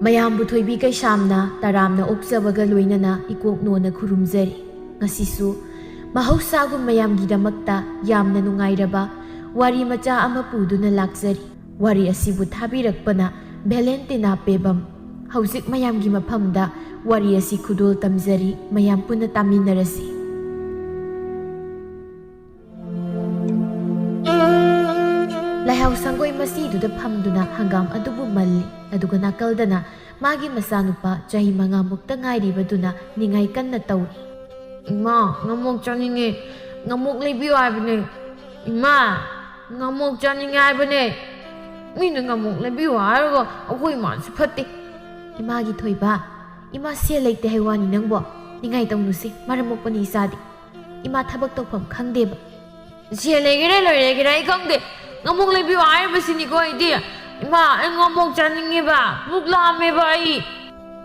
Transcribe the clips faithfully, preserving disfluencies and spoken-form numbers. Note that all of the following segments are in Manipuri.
ꯃꯌꯥꯝꯕꯨ ꯊꯣꯏꯕꯤ ꯀꯩꯁꯥꯝꯅ ꯇꯔꯥꯝꯅ ꯑꯣꯛꯆꯕꯒ ꯂꯣꯏꯅꯅ ꯏꯀꯣꯛ ꯅꯣꯟꯅ ꯈꯨꯔꯨꯝꯖꯔꯤ꯫ ꯉꯁꯤꯁꯨ ꯃꯍꯧꯁꯥꯒꯨꯝ ꯃꯌꯥꯝꯒꯤꯗꯃꯛꯇ ꯌꯥꯝꯅ ꯅꯨꯡꯉꯥꯏꯔꯕ ꯋꯥꯔꯤ ꯃꯆꯥ ꯑꯃ ꯄꯨꯗꯨꯅ ꯂꯥꯛꯆꯔꯤ꯫ ꯋꯥꯔꯤ ꯑꯁꯤꯕꯨ ꯊꯥꯕꯤꯔꯛꯄꯅ ꯚꯦꯂꯦꯟꯇꯤꯅꯥ ꯄꯦꯕꯝ꯫ ꯍꯧꯖꯤꯛ ꯃꯌꯥꯝꯒꯤ ꯃꯐꯝꯗ ꯋꯥꯔꯤ ꯑꯁꯤ ꯈꯨꯗꯣꯜ ꯇꯝꯖꯔꯤ, ꯃꯌꯥꯝ ꯄꯨꯟꯅ ꯇꯥꯃꯤꯟꯅꯔꯁꯤ꯫ ꯂꯩꯍꯥꯎ ꯁꯪꯒꯣꯏ ꯃꯁꯤꯗꯨꯗ ꯐꯝꯗꯨꯅ ꯍꯪꯒꯥꯝ ꯑꯗꯨꯕꯨ ꯃꯜꯂꯤ, ꯑꯗꯨꯒ ꯅꯥꯀꯜꯗꯅ ꯃꯥꯒꯤ ꯃꯆꯥꯅꯨꯄꯥ ꯆꯍꯤ ꯃꯉꯥꯃꯨꯛꯇ ꯉꯥꯏꯔꯤꯕꯗꯨꯅ ꯅꯤꯡꯉꯥꯏ ꯀꯟꯅ ꯇꯧꯔꯤ꯫ "ꯏꯃꯥ, ꯉꯥꯃꯣꯛ ꯆꯥꯅꯤꯡꯉꯦ, ꯉꯥꯃꯣꯛ ꯂꯩꯕꯤꯌꯨ ꯍꯥꯏꯕꯅꯦ꯫ ꯏꯃꯥ, ꯉꯥꯃꯣꯛ ꯆꯥꯅꯤꯡꯉꯦ ꯍꯥꯏꯕꯅꯦ꯫ ꯃꯤꯅ ꯉꯥꯃꯣꯛ ꯂꯩꯕꯤꯌꯨ ꯍꯥꯏꯔꯒ ꯑꯩꯈꯣꯏ ꯏꯃꯥꯁꯤ ꯐꯠꯇꯦ꯫" "ꯏꯃꯥꯒꯤ ꯊꯣꯏꯕ, ꯏꯃꯥ ꯁꯦꯜ ꯂꯩꯇꯦ ꯍꯥꯏ ꯋꯥꯅꯤ ꯅꯪꯕꯣ꯫ ꯅꯤꯡꯉꯥꯏ ꯇꯧꯅꯨꯁꯦ, ꯃꯔꯝ ꯃꯣꯛꯄꯅꯤ ꯏꯆꯥꯗꯤ꯫ ꯏꯃꯥ ꯊꯕꯛ ꯇꯧꯐꯝ ꯈꯪꯗꯦꯕ꯫" "ꯁꯦꯜ ꯂꯩꯒꯦꯔꯥ ꯂꯩꯔꯣꯏꯒꯦꯔꯥ ꯑꯩ ꯈꯪꯗꯦ, ꯉꯥꯃꯣꯛ ꯂꯩꯕꯤꯌꯨ ꯍꯥꯏꯔꯤꯕꯁꯤꯅꯤꯀꯣ ꯑꯩꯗꯤ꯫ ꯏꯃꯥ, ꯑꯩ ꯉꯥꯃꯣꯛ ꯆꯥꯅꯤꯡꯉꯦꯕ, ꯄꯨꯛ ꯂꯥꯝꯃꯦꯕ ꯑꯩ꯫"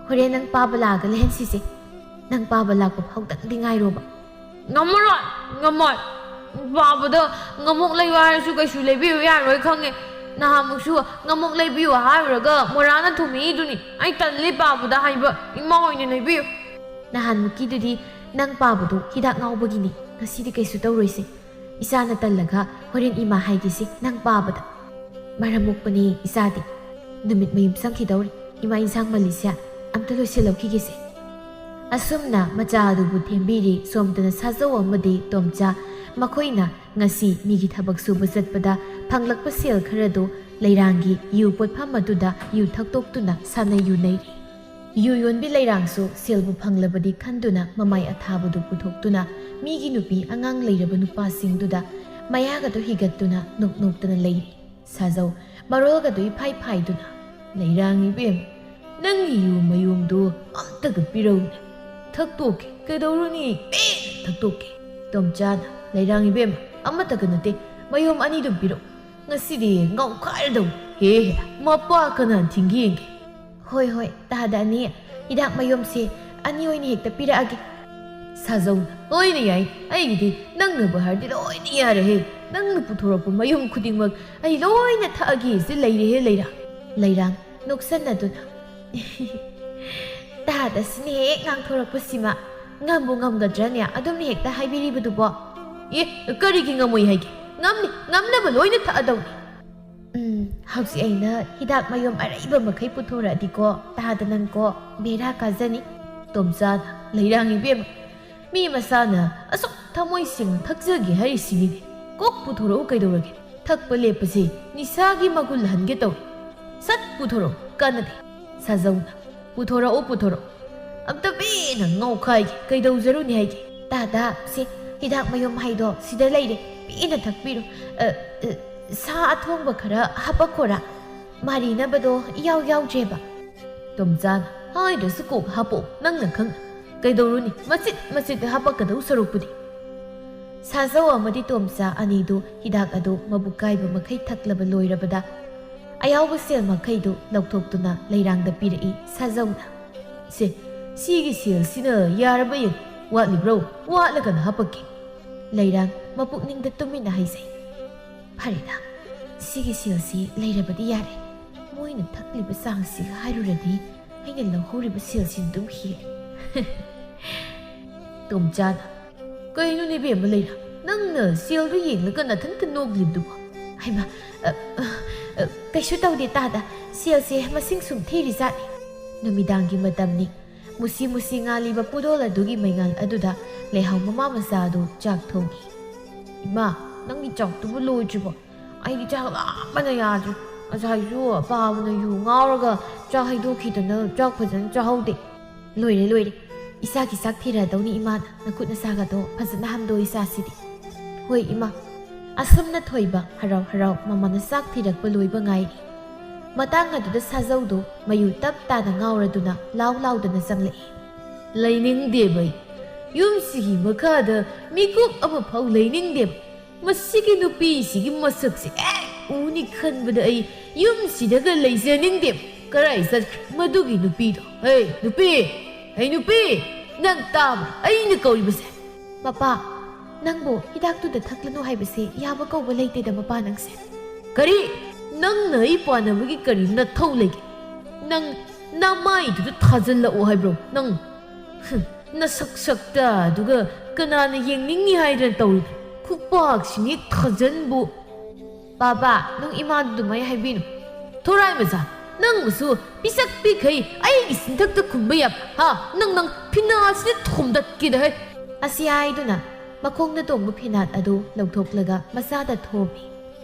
"ꯍꯣꯔꯦꯟ ꯅꯪ ꯄꯥꯕ ꯂꯥꯛꯑꯒ ꯂꯩꯍꯟꯁꯤꯁꯦ꯫ ꯅꯪ ꯄꯥꯕ ꯂꯥꯛꯄ ꯐꯥꯎꯗꯪꯗꯤ ꯉꯥꯏꯔꯣꯕ꯫" "ꯉꯝꯃꯔꯣꯏ, ꯉꯝꯃꯣꯏ꯫ ꯄꯥꯕꯗ ꯉꯥꯃꯣꯛ ꯂꯩꯌꯨ ꯍꯥꯏꯔꯁꯨ ꯀꯩꯁꯨ ꯂꯩꯕꯤꯌꯨ ꯌꯥꯔꯣꯏ ꯈꯪꯉꯦ꯫ ꯅꯍꯥꯟꯃꯨꯛꯁꯨ ꯉꯥꯃꯣꯛ ꯂꯩꯕꯤꯌꯨ ꯍꯥꯏꯔꯨꯔꯒ ꯃꯣꯔꯥꯅ ꯊꯣꯝꯃꯛꯏꯗꯨꯅꯤ꯫ ꯑꯩ ꯇꯜꯂꯤ ꯄꯥꯕꯗ ꯍꯥꯏꯕ, ꯏꯃꯥ ꯑꯣꯏꯅ ꯂꯩꯕꯤꯌꯨ꯫" "ꯅꯍꯥꯟꯃꯨꯛꯀꯤꯗꯨꯗꯤ ꯅꯪ ꯄꯥꯕꯗꯣ ꯍꯤꯗꯥꯛ ꯉꯥꯎꯕꯒꯤꯅꯤ꯫ ꯉꯁꯤꯗꯤ ꯀꯩꯁꯨ ꯇꯧꯔꯣꯏꯁꯦ꯫ ꯏꯆꯥꯅ ꯇꯜꯂꯒ ꯍꯣꯔꯦꯟ ꯏꯃꯥ ꯍꯥꯏꯒꯦꯁꯦ ꯅꯪ ꯄꯥꯕꯗ꯫" "ꯃꯔꯝ ꯃꯣꯛꯄꯅꯦ ꯏꯆꯥꯗꯤ꯫ ꯅꯨꯃꯤꯠ ꯃꯌꯨꯝ ꯆꯪꯈꯤꯗꯧꯔꯦ꯫ ꯏꯃꯥ ꯏꯟꯁꯥꯡ ꯃꯜꯂꯤꯁꯦ ꯑꯝꯇ ꯂꯣꯏꯁꯤꯜꯍꯧꯈꯤꯒꯦꯁꯦ꯫" ꯑꯁꯨꯝꯅ ꯃꯆꯥ ꯑꯗꯨꯕꯨ ꯊꯦꯝꯕꯤꯔꯤ ꯁꯣꯝꯗꯅ ꯁꯥꯖꯧ ꯑꯃꯗꯤ ꯇꯣꯝꯆꯥ꯫ ꯃꯈꯣꯏꯅ ꯉꯁꯤ ꯃꯤꯒꯤ ꯊꯕꯛ ꯁꯨꯕ ꯆꯠꯄꯗ ꯐꯪꯂꯛꯄ ꯁꯦꯜ ꯈꯔꯗꯨ ꯂꯩꯔꯥꯡꯒꯤ ꯌꯨ ꯄꯣꯠꯐꯝ ꯑꯗꯨꯗ ꯌꯨ ꯊꯛꯇꯣꯛꯇꯨꯅ ꯁꯥꯟꯅ ꯌꯨꯅꯩꯔꯤ꯫ ꯌꯨ ꯌꯣꯟꯕꯤ ꯂꯩꯔꯥꯡꯁꯨ ꯁꯦꯜꯕꯨ ꯐꯪꯂꯕꯗꯤ ꯈꯟꯗꯨꯅ ꯃꯃꯥꯏ ꯑꯊꯥꯕꯗꯨ ꯄꯨꯊꯣꯛꯇꯨꯅ ꯃꯤꯒꯤ ꯅꯨꯄꯤ ꯑꯉꯥꯡ ꯂꯩꯔꯕ ꯅꯨꯄꯥꯁꯤꯡꯗꯨꯗ ꯃꯌꯥꯒꯗꯨ ꯍꯤꯒꯠꯇꯨꯅ ꯅꯣꯛ ꯅꯣꯛꯇꯅ ꯂꯩꯔꯤ꯫ ꯁꯥꯖꯧ ꯃꯔꯣꯜꯒꯗꯨ ꯏꯐꯥꯏ ꯐꯥꯏꯗꯨꯅ, "ꯂꯩꯔꯥꯡ ꯏꯕꯦꯝ, ꯅꯪꯒꯤ ꯌꯨ ꯃꯌꯣꯝꯗꯨ ꯑꯝꯇꯒ ꯄꯤꯔꯧꯅꯦ꯫ ꯊꯛꯇꯣꯛꯀꯦ, ꯀꯩꯗꯧꯔꯨꯅꯤ? ꯄꯦꯟꯅ ꯊꯛꯇꯣꯛꯀꯦ꯫" ꯇꯣꯝꯆꯥꯅ, "ꯂꯩꯔꯥꯡ ꯏꯕꯦꯝ, ꯑꯃꯠꯇꯒ ꯅꯠꯇꯦ, ꯃꯌꯣꯝ ꯑꯅꯤꯗꯨꯝ ꯄꯤꯔꯛꯎ꯫ ꯉꯁꯤꯗꯤ ꯉꯥꯎꯈꯥꯏꯔꯗꯧꯅꯤ꯫ ꯍꯦ ꯍꯦ, ꯃꯄꯥ ꯀꯅꯥ ꯊꯤꯡꯒꯦ ꯌꯦꯡꯒꯦ꯫" "ꯍꯣꯏ ꯍꯣꯏ, ꯇꯥꯗ ꯑꯅꯤ, ꯍꯤꯗꯥꯛ ꯃꯌꯣꯝꯁꯦ ꯑꯅꯤ ꯑꯣꯏꯅ ꯍꯦꯛꯇ ꯄꯤꯔꯛꯑꯒꯦ꯫" ꯁꯥꯖꯧꯅ, "ꯂꯣꯏꯅ ꯌꯥꯏ, ꯑꯩꯒꯤꯗꯤ ꯅꯪꯅꯕꯨ ꯍꯥꯏꯔꯗꯤ ꯂꯣꯏꯅ ꯌꯥꯔꯦꯍꯦ꯫ ꯅꯪꯅ ꯄꯨꯊꯣꯔꯛꯄ ꯃꯌꯣꯝ ꯈꯨꯗꯤꯡꯃꯛ ꯑꯩ ꯂꯣꯏꯅ ꯊꯛꯑꯒꯦ ꯁꯤ ꯂꯩꯔꯦꯍꯦ ꯂꯩꯔꯥꯡ꯫" ꯂꯩꯔꯥꯡ ꯅꯣꯛꯁꯟꯅꯗꯨꯅ, ꯇꯥꯗꯁꯤꯅ ꯍꯦꯛ ꯉꯥꯡꯊꯣꯔꯛꯄꯁꯤꯃ꯫ ꯉꯝꯕꯨ ꯉꯝꯒꯗ꯭ꯔꯅꯦ ꯑꯗꯨꯝꯅ ꯍꯦꯛꯇ ꯍꯥꯏꯕꯤꯔꯤꯕꯗꯨꯕꯣ? ꯑꯦ, ꯀꯔꯤꯒꯤ ꯉꯝꯃꯣꯏ ꯍꯥꯏꯒꯦ? ꯉꯝꯅꯤ, ꯉꯝꯅꯕ ꯂꯣꯏꯅ ꯊꯛꯑꯗꯧꯅꯤ꯫ ꯎꯝ, ꯍꯧꯖꯤꯛ ꯑꯩꯅ ꯍꯤꯗꯥꯛ ꯃꯌꯨꯝ ꯑꯔꯩꯕ ꯃꯈꯩ ꯄꯨꯊꯣꯔꯛꯑꯗꯤꯀꯣ, ꯇꯥꯗ ꯅꯪꯀꯣ ꯕꯦꯔꯥ ꯀꯥꯖꯅꯤ꯫ ꯇꯣꯝꯆꯥꯅ, ꯂꯩꯔꯥꯡ ꯏꯕꯦꯝꯃ, ꯃꯤ ꯃꯁꯥꯅ ꯑꯁꯨꯛ ꯊꯃꯣꯏ ꯁꯦꯡꯅ ꯊꯛꯆꯒꯦ ꯍꯥꯏꯔꯤꯁꯤꯅꯤꯅꯦ꯫ ꯀꯣꯛ ꯄꯨꯊꯣꯔꯛꯎ ꯀꯩꯗꯧꯔꯒꯦ? ꯊꯛꯄ ꯂꯦꯞꯄꯁꯦ ꯅꯤꯁꯥꯒꯤ ꯃꯒꯨꯟ ꯍꯟꯒꯦ ꯇꯧꯏ꯫ ꯁꯠ ꯄꯨꯊꯣꯔꯛꯎ, ꯀꯥꯟꯅꯗꯦ꯫ ꯁꯥꯖꯧꯅ, ꯄꯨꯊꯣꯔꯛꯎ, ꯄꯨꯊꯣꯔꯛꯎ꯫ ꯑꯝꯇ ꯄꯦꯟꯅ ꯉꯧꯈꯥꯏꯒꯦ, ꯀꯩꯗꯧꯖꯔꯨꯅꯤ ꯍꯥꯏꯒꯦ? ꯇꯥꯗ, ꯁꯦ, ꯍꯤꯗꯥꯛ ꯃꯌꯨꯝ ꯍꯥꯏꯗꯣ ꯁꯤꯗ ꯂꯩꯔꯦ, ꯄꯦꯟꯅ ꯊꯛꯄꯤꯔꯣ꯫ ꯑ, ꯑ, ꯁꯥ ꯑꯊꯣꯡꯕ ꯈꯔ ꯍꯥꯄꯛꯈꯣꯔꯥ? ꯃꯥꯔꯤꯅꯕꯗꯣ ꯏꯌꯥꯎ ꯌꯥꯎꯗ꯭ꯔꯦꯕ꯫ ꯇꯣꯝꯆꯥꯅ, ꯍꯥꯏꯗ꯭ꯔꯁꯨ ꯀꯣꯛ ꯍꯥꯄꯛꯑꯣ, ꯅꯪꯅ ꯈꯪꯅ꯫ ꯀꯩꯗꯧꯔꯨꯅꯤ, ꯃꯆꯤꯠ ꯃꯆꯤꯠ ꯍꯥꯄꯛꯀꯗꯧ ꯁꯔꯨꯛꯄꯨꯗꯤ꯫ ꯁꯥꯖꯧ ꯑꯃꯗꯤ ꯇꯣꯝꯆꯥ ꯑꯅꯤꯗꯨ ꯍꯤꯗꯥꯛ ꯑꯗꯨ ꯃꯕꯨꯛ ꯀꯥꯏꯕ ꯃꯈꯩ ꯊꯛꯂꯕ ꯂꯣꯏꯔꯕꯗ, ꯑꯌꯥꯎꯕ ꯁꯦꯜ ꯃꯈꯩꯗꯨ ꯂꯧꯊꯣꯛꯇꯨꯅ ꯂꯩꯔꯥꯡꯗ ꯄꯤꯔꯛꯏ ꯁꯥꯖꯧꯅ꯫ ꯁꯦ, ꯁꯤꯒꯤ ꯁꯦꯜꯁꯤꯅ ꯌꯥꯔꯕ ꯌꯦꯡ, ꯋꯥꯠꯂꯤꯕ꯭ꯔꯣ? ꯋꯥꯠꯂꯒꯅ ꯍꯥꯄꯛꯀꯦ꯫ ꯂꯩꯔꯥꯡ ꯃꯄꯨꯛꯅꯤꯡꯗ ꯇꯨꯃꯤꯟꯅ ꯍꯥꯏꯖꯩ꯫ ꯐꯔꯦꯗ, ꯁꯤꯒꯤ ꯁꯦꯜꯁꯤ ꯂꯩꯔꯕꯗꯤ ꯌꯥꯔꯦ꯫ ꯃꯣꯏꯅ ꯊꯛꯂꯤꯕ ꯆꯥꯡꯁꯤꯒ ꯍꯥꯏꯔꯨꯔꯗꯤ ꯑꯩꯅ ꯂꯧꯍꯧꯔꯤꯕ ꯁꯦꯜꯁꯤ ꯑꯗꯨꯝ ꯍꯦꯜꯂꯤ꯫ ꯇꯣꯝꯆꯥꯅ, ꯀꯩꯅꯣꯅꯦ ꯏꯕꯦꯝꯃ ꯂꯩꯔꯥ, ꯅꯪꯅ ꯁꯦꯜꯗꯨ ꯌꯦꯡꯂꯒ ꯅꯊꯟꯇ ꯅꯣꯛꯂꯤꯕꯗꯨꯕꯣ? ꯍꯩꯃꯥ, ꯑ, ꯑ, ꯑ, ꯀꯩꯁꯨ ꯇꯧꯗꯦ ꯇꯥꯗ, ꯁꯦꯜꯁꯦ ꯃꯁꯤꯡ ꯁꯨꯝ ꯊꯤꯔꯤꯖꯥꯠꯅꯤ꯫ ꯅꯨꯃꯤꯗꯥꯡꯒꯤ ꯃꯇꯝꯅꯤ꯫ ꯃꯨꯁꯤ ꯃꯨꯁꯤ ꯉꯥꯜꯂꯤꯕ ꯄꯨꯗꯣꯜ ꯑꯗꯨꯒꯤ ꯃꯩꯉꯥꯜ ꯑꯗꯨꯗ ꯂꯩꯍꯥꯎ ꯃꯃꯥ ꯃꯆꯥ ꯑꯗꯨ ꯆꯥꯛ ꯊꯣꯡꯏ꯫ ꯏꯃꯥ, ꯅꯪꯒꯤ ꯆꯥꯛꯇꯨꯕꯨ ꯂꯣꯏꯗ꯭ꯔꯤꯕꯣ? ꯑꯩꯗꯤ ꯆꯥꯛ ꯂꯥꯝꯕꯅ ꯌꯥꯗ꯭ꯔꯦ꯫ ꯉꯁꯥꯏꯁꯨ ꯄꯥꯕꯅ ꯌꯨ ꯉꯥꯎꯔꯒ ꯆꯥꯛ ꯍꯩꯗꯣꯛꯈꯤꯗꯅ ꯆꯥꯛ ꯐꯖꯅ ꯆꯥꯍꯧꯗꯦ꯫ ꯂꯣꯏꯔꯦ, ꯂꯣꯏꯔꯦ꯫ ꯏꯁꯥꯒꯤ ꯆꯥꯛ ꯊꯤꯔꯗꯧꯅꯤ ꯏꯃꯥꯅ, ꯅꯈꯨꯠ ꯅꯁꯥꯒꯗꯣ ꯐꯖꯅ ꯍꯥꯝꯗꯣꯛꯏ ꯆꯥꯁꯤꯗꯤ꯫ ꯍꯣꯏ ꯏꯃꯥ꯫ ꯑꯁꯨꯝꯅ ꯊꯣꯏꯕ ꯍꯔꯥꯎ ꯍꯔꯥꯎ ꯃꯃꯥꯅ ꯆꯥꯛ ꯊꯤꯔꯛꯄ ꯂꯣꯏꯕ ꯉꯥꯏꯔꯤ꯫ ꯃꯇꯥꯡ ꯑꯗꯨꯗ ꯁꯥꯖꯧꯗꯣ ꯃꯌꯨ ꯇꯞ ꯇꯥꯅ ꯉꯥꯎꯔꯗꯨꯅ ꯂꯥꯎ ꯂꯥꯎꯗꯅ ꯆꯪꯂꯛꯏ꯫ ꯂꯩꯅꯤꯡꯗꯦꯕ ꯑꯩ꯫ ꯌꯨꯝꯁꯤꯒꯤ ꯃꯈꯥꯗ ꯃꯤꯀꯨꯞ ꯑꯃꯐꯥꯎ ꯂꯩꯅꯤꯡꯗꯦꯕ꯫ ꯃꯁꯤꯒꯤ ꯅꯨꯄꯤꯁꯤꯒꯤ ꯃꯁꯛꯁꯦ ꯍꯦꯛ ꯎꯅꯤ ꯈꯟꯕꯗ ꯑꯩ ꯌꯨꯝꯁꯤꯗꯒ ꯂꯩꯖꯅꯤꯡꯗꯦꯕ꯫ ꯀꯔꯥꯏ ꯆꯠꯈ꯭ꯔꯦ ꯃꯗꯨꯒꯤ ꯅꯨꯄꯤꯗꯣ? ꯍꯦ, ꯅꯨꯄꯤ! ꯍꯦ, ꯅꯨꯄꯤ! ꯅꯪ ꯇꯥꯕ꯭ꯔꯥ ꯑꯩꯅ ꯀꯧꯔꯤꯕꯁꯦ? ꯃꯄꯥ, ꯅꯪꯕꯨ ꯍꯤꯗꯥꯛꯇꯨꯗ ꯊꯛꯂꯅꯨ ꯍꯥꯏꯕꯁꯦ ꯌꯥꯕ ꯀꯧꯕ ꯂꯩꯇꯦꯗ ꯃꯄꯥ ꯅꯪꯁꯦ꯫ ꯀꯔꯤ? ꯅꯪꯅ ꯑꯩ ꯄꯥꯟꯅꯕꯒꯤ ꯀꯔꯤ ꯅꯊꯧ ꯂꯩꯒꯦ? ꯅꯪ ꯅꯃꯥꯏꯗꯨꯗ ꯊꯥꯖꯤꯜꯂꯛꯑꯣ ꯍꯥꯏꯕ꯭ꯔꯣ ꯅꯪ? ꯍꯨꯝ, ꯅꯁꯛ ꯁꯛꯇ ꯑꯗꯨꯒ ꯀꯅꯥꯅ ꯌꯦꯡꯅꯤꯡꯉꯤ ꯍꯥꯏꯗꯅ ꯇꯧꯔꯤ? ꯈꯨꯄꯥꯛꯁꯤꯅꯤ ꯊꯥꯖꯟꯕꯨ꯫ ꯕꯥꯕꯥ, ꯅꯪ ꯏꯃꯥꯗꯨ ꯑꯗꯨꯃꯥꯏ ꯍꯥꯏꯕꯤꯅꯨ꯫ ꯊꯣꯔꯥꯏ ꯃꯆꯥ, ꯅꯪꯕꯨꯁꯨ ꯄꯤꯁꯛ ꯄꯤꯈꯩ ꯑꯩꯒꯤ ꯁꯤꯟꯊꯛꯇ ꯈꯨꯝꯕ ꯌꯥꯕ, ꯍꯥ? ꯅꯪ, ꯅꯪ ꯐꯤꯅꯥꯁꯤꯗ ꯊꯣꯝꯗꯠꯀꯦꯗ ꯍꯩ꯫ ꯑꯁꯤ ꯍꯥꯏꯗꯨꯅ ꯃꯈꯣꯡꯗ ꯇꯣꯡꯕ ꯐꯤꯅꯥꯠ ꯑꯗꯨ ꯂꯧꯊꯣꯛꯂꯒ ꯃꯆꯥꯗ ꯊꯣꯝꯃꯤ꯫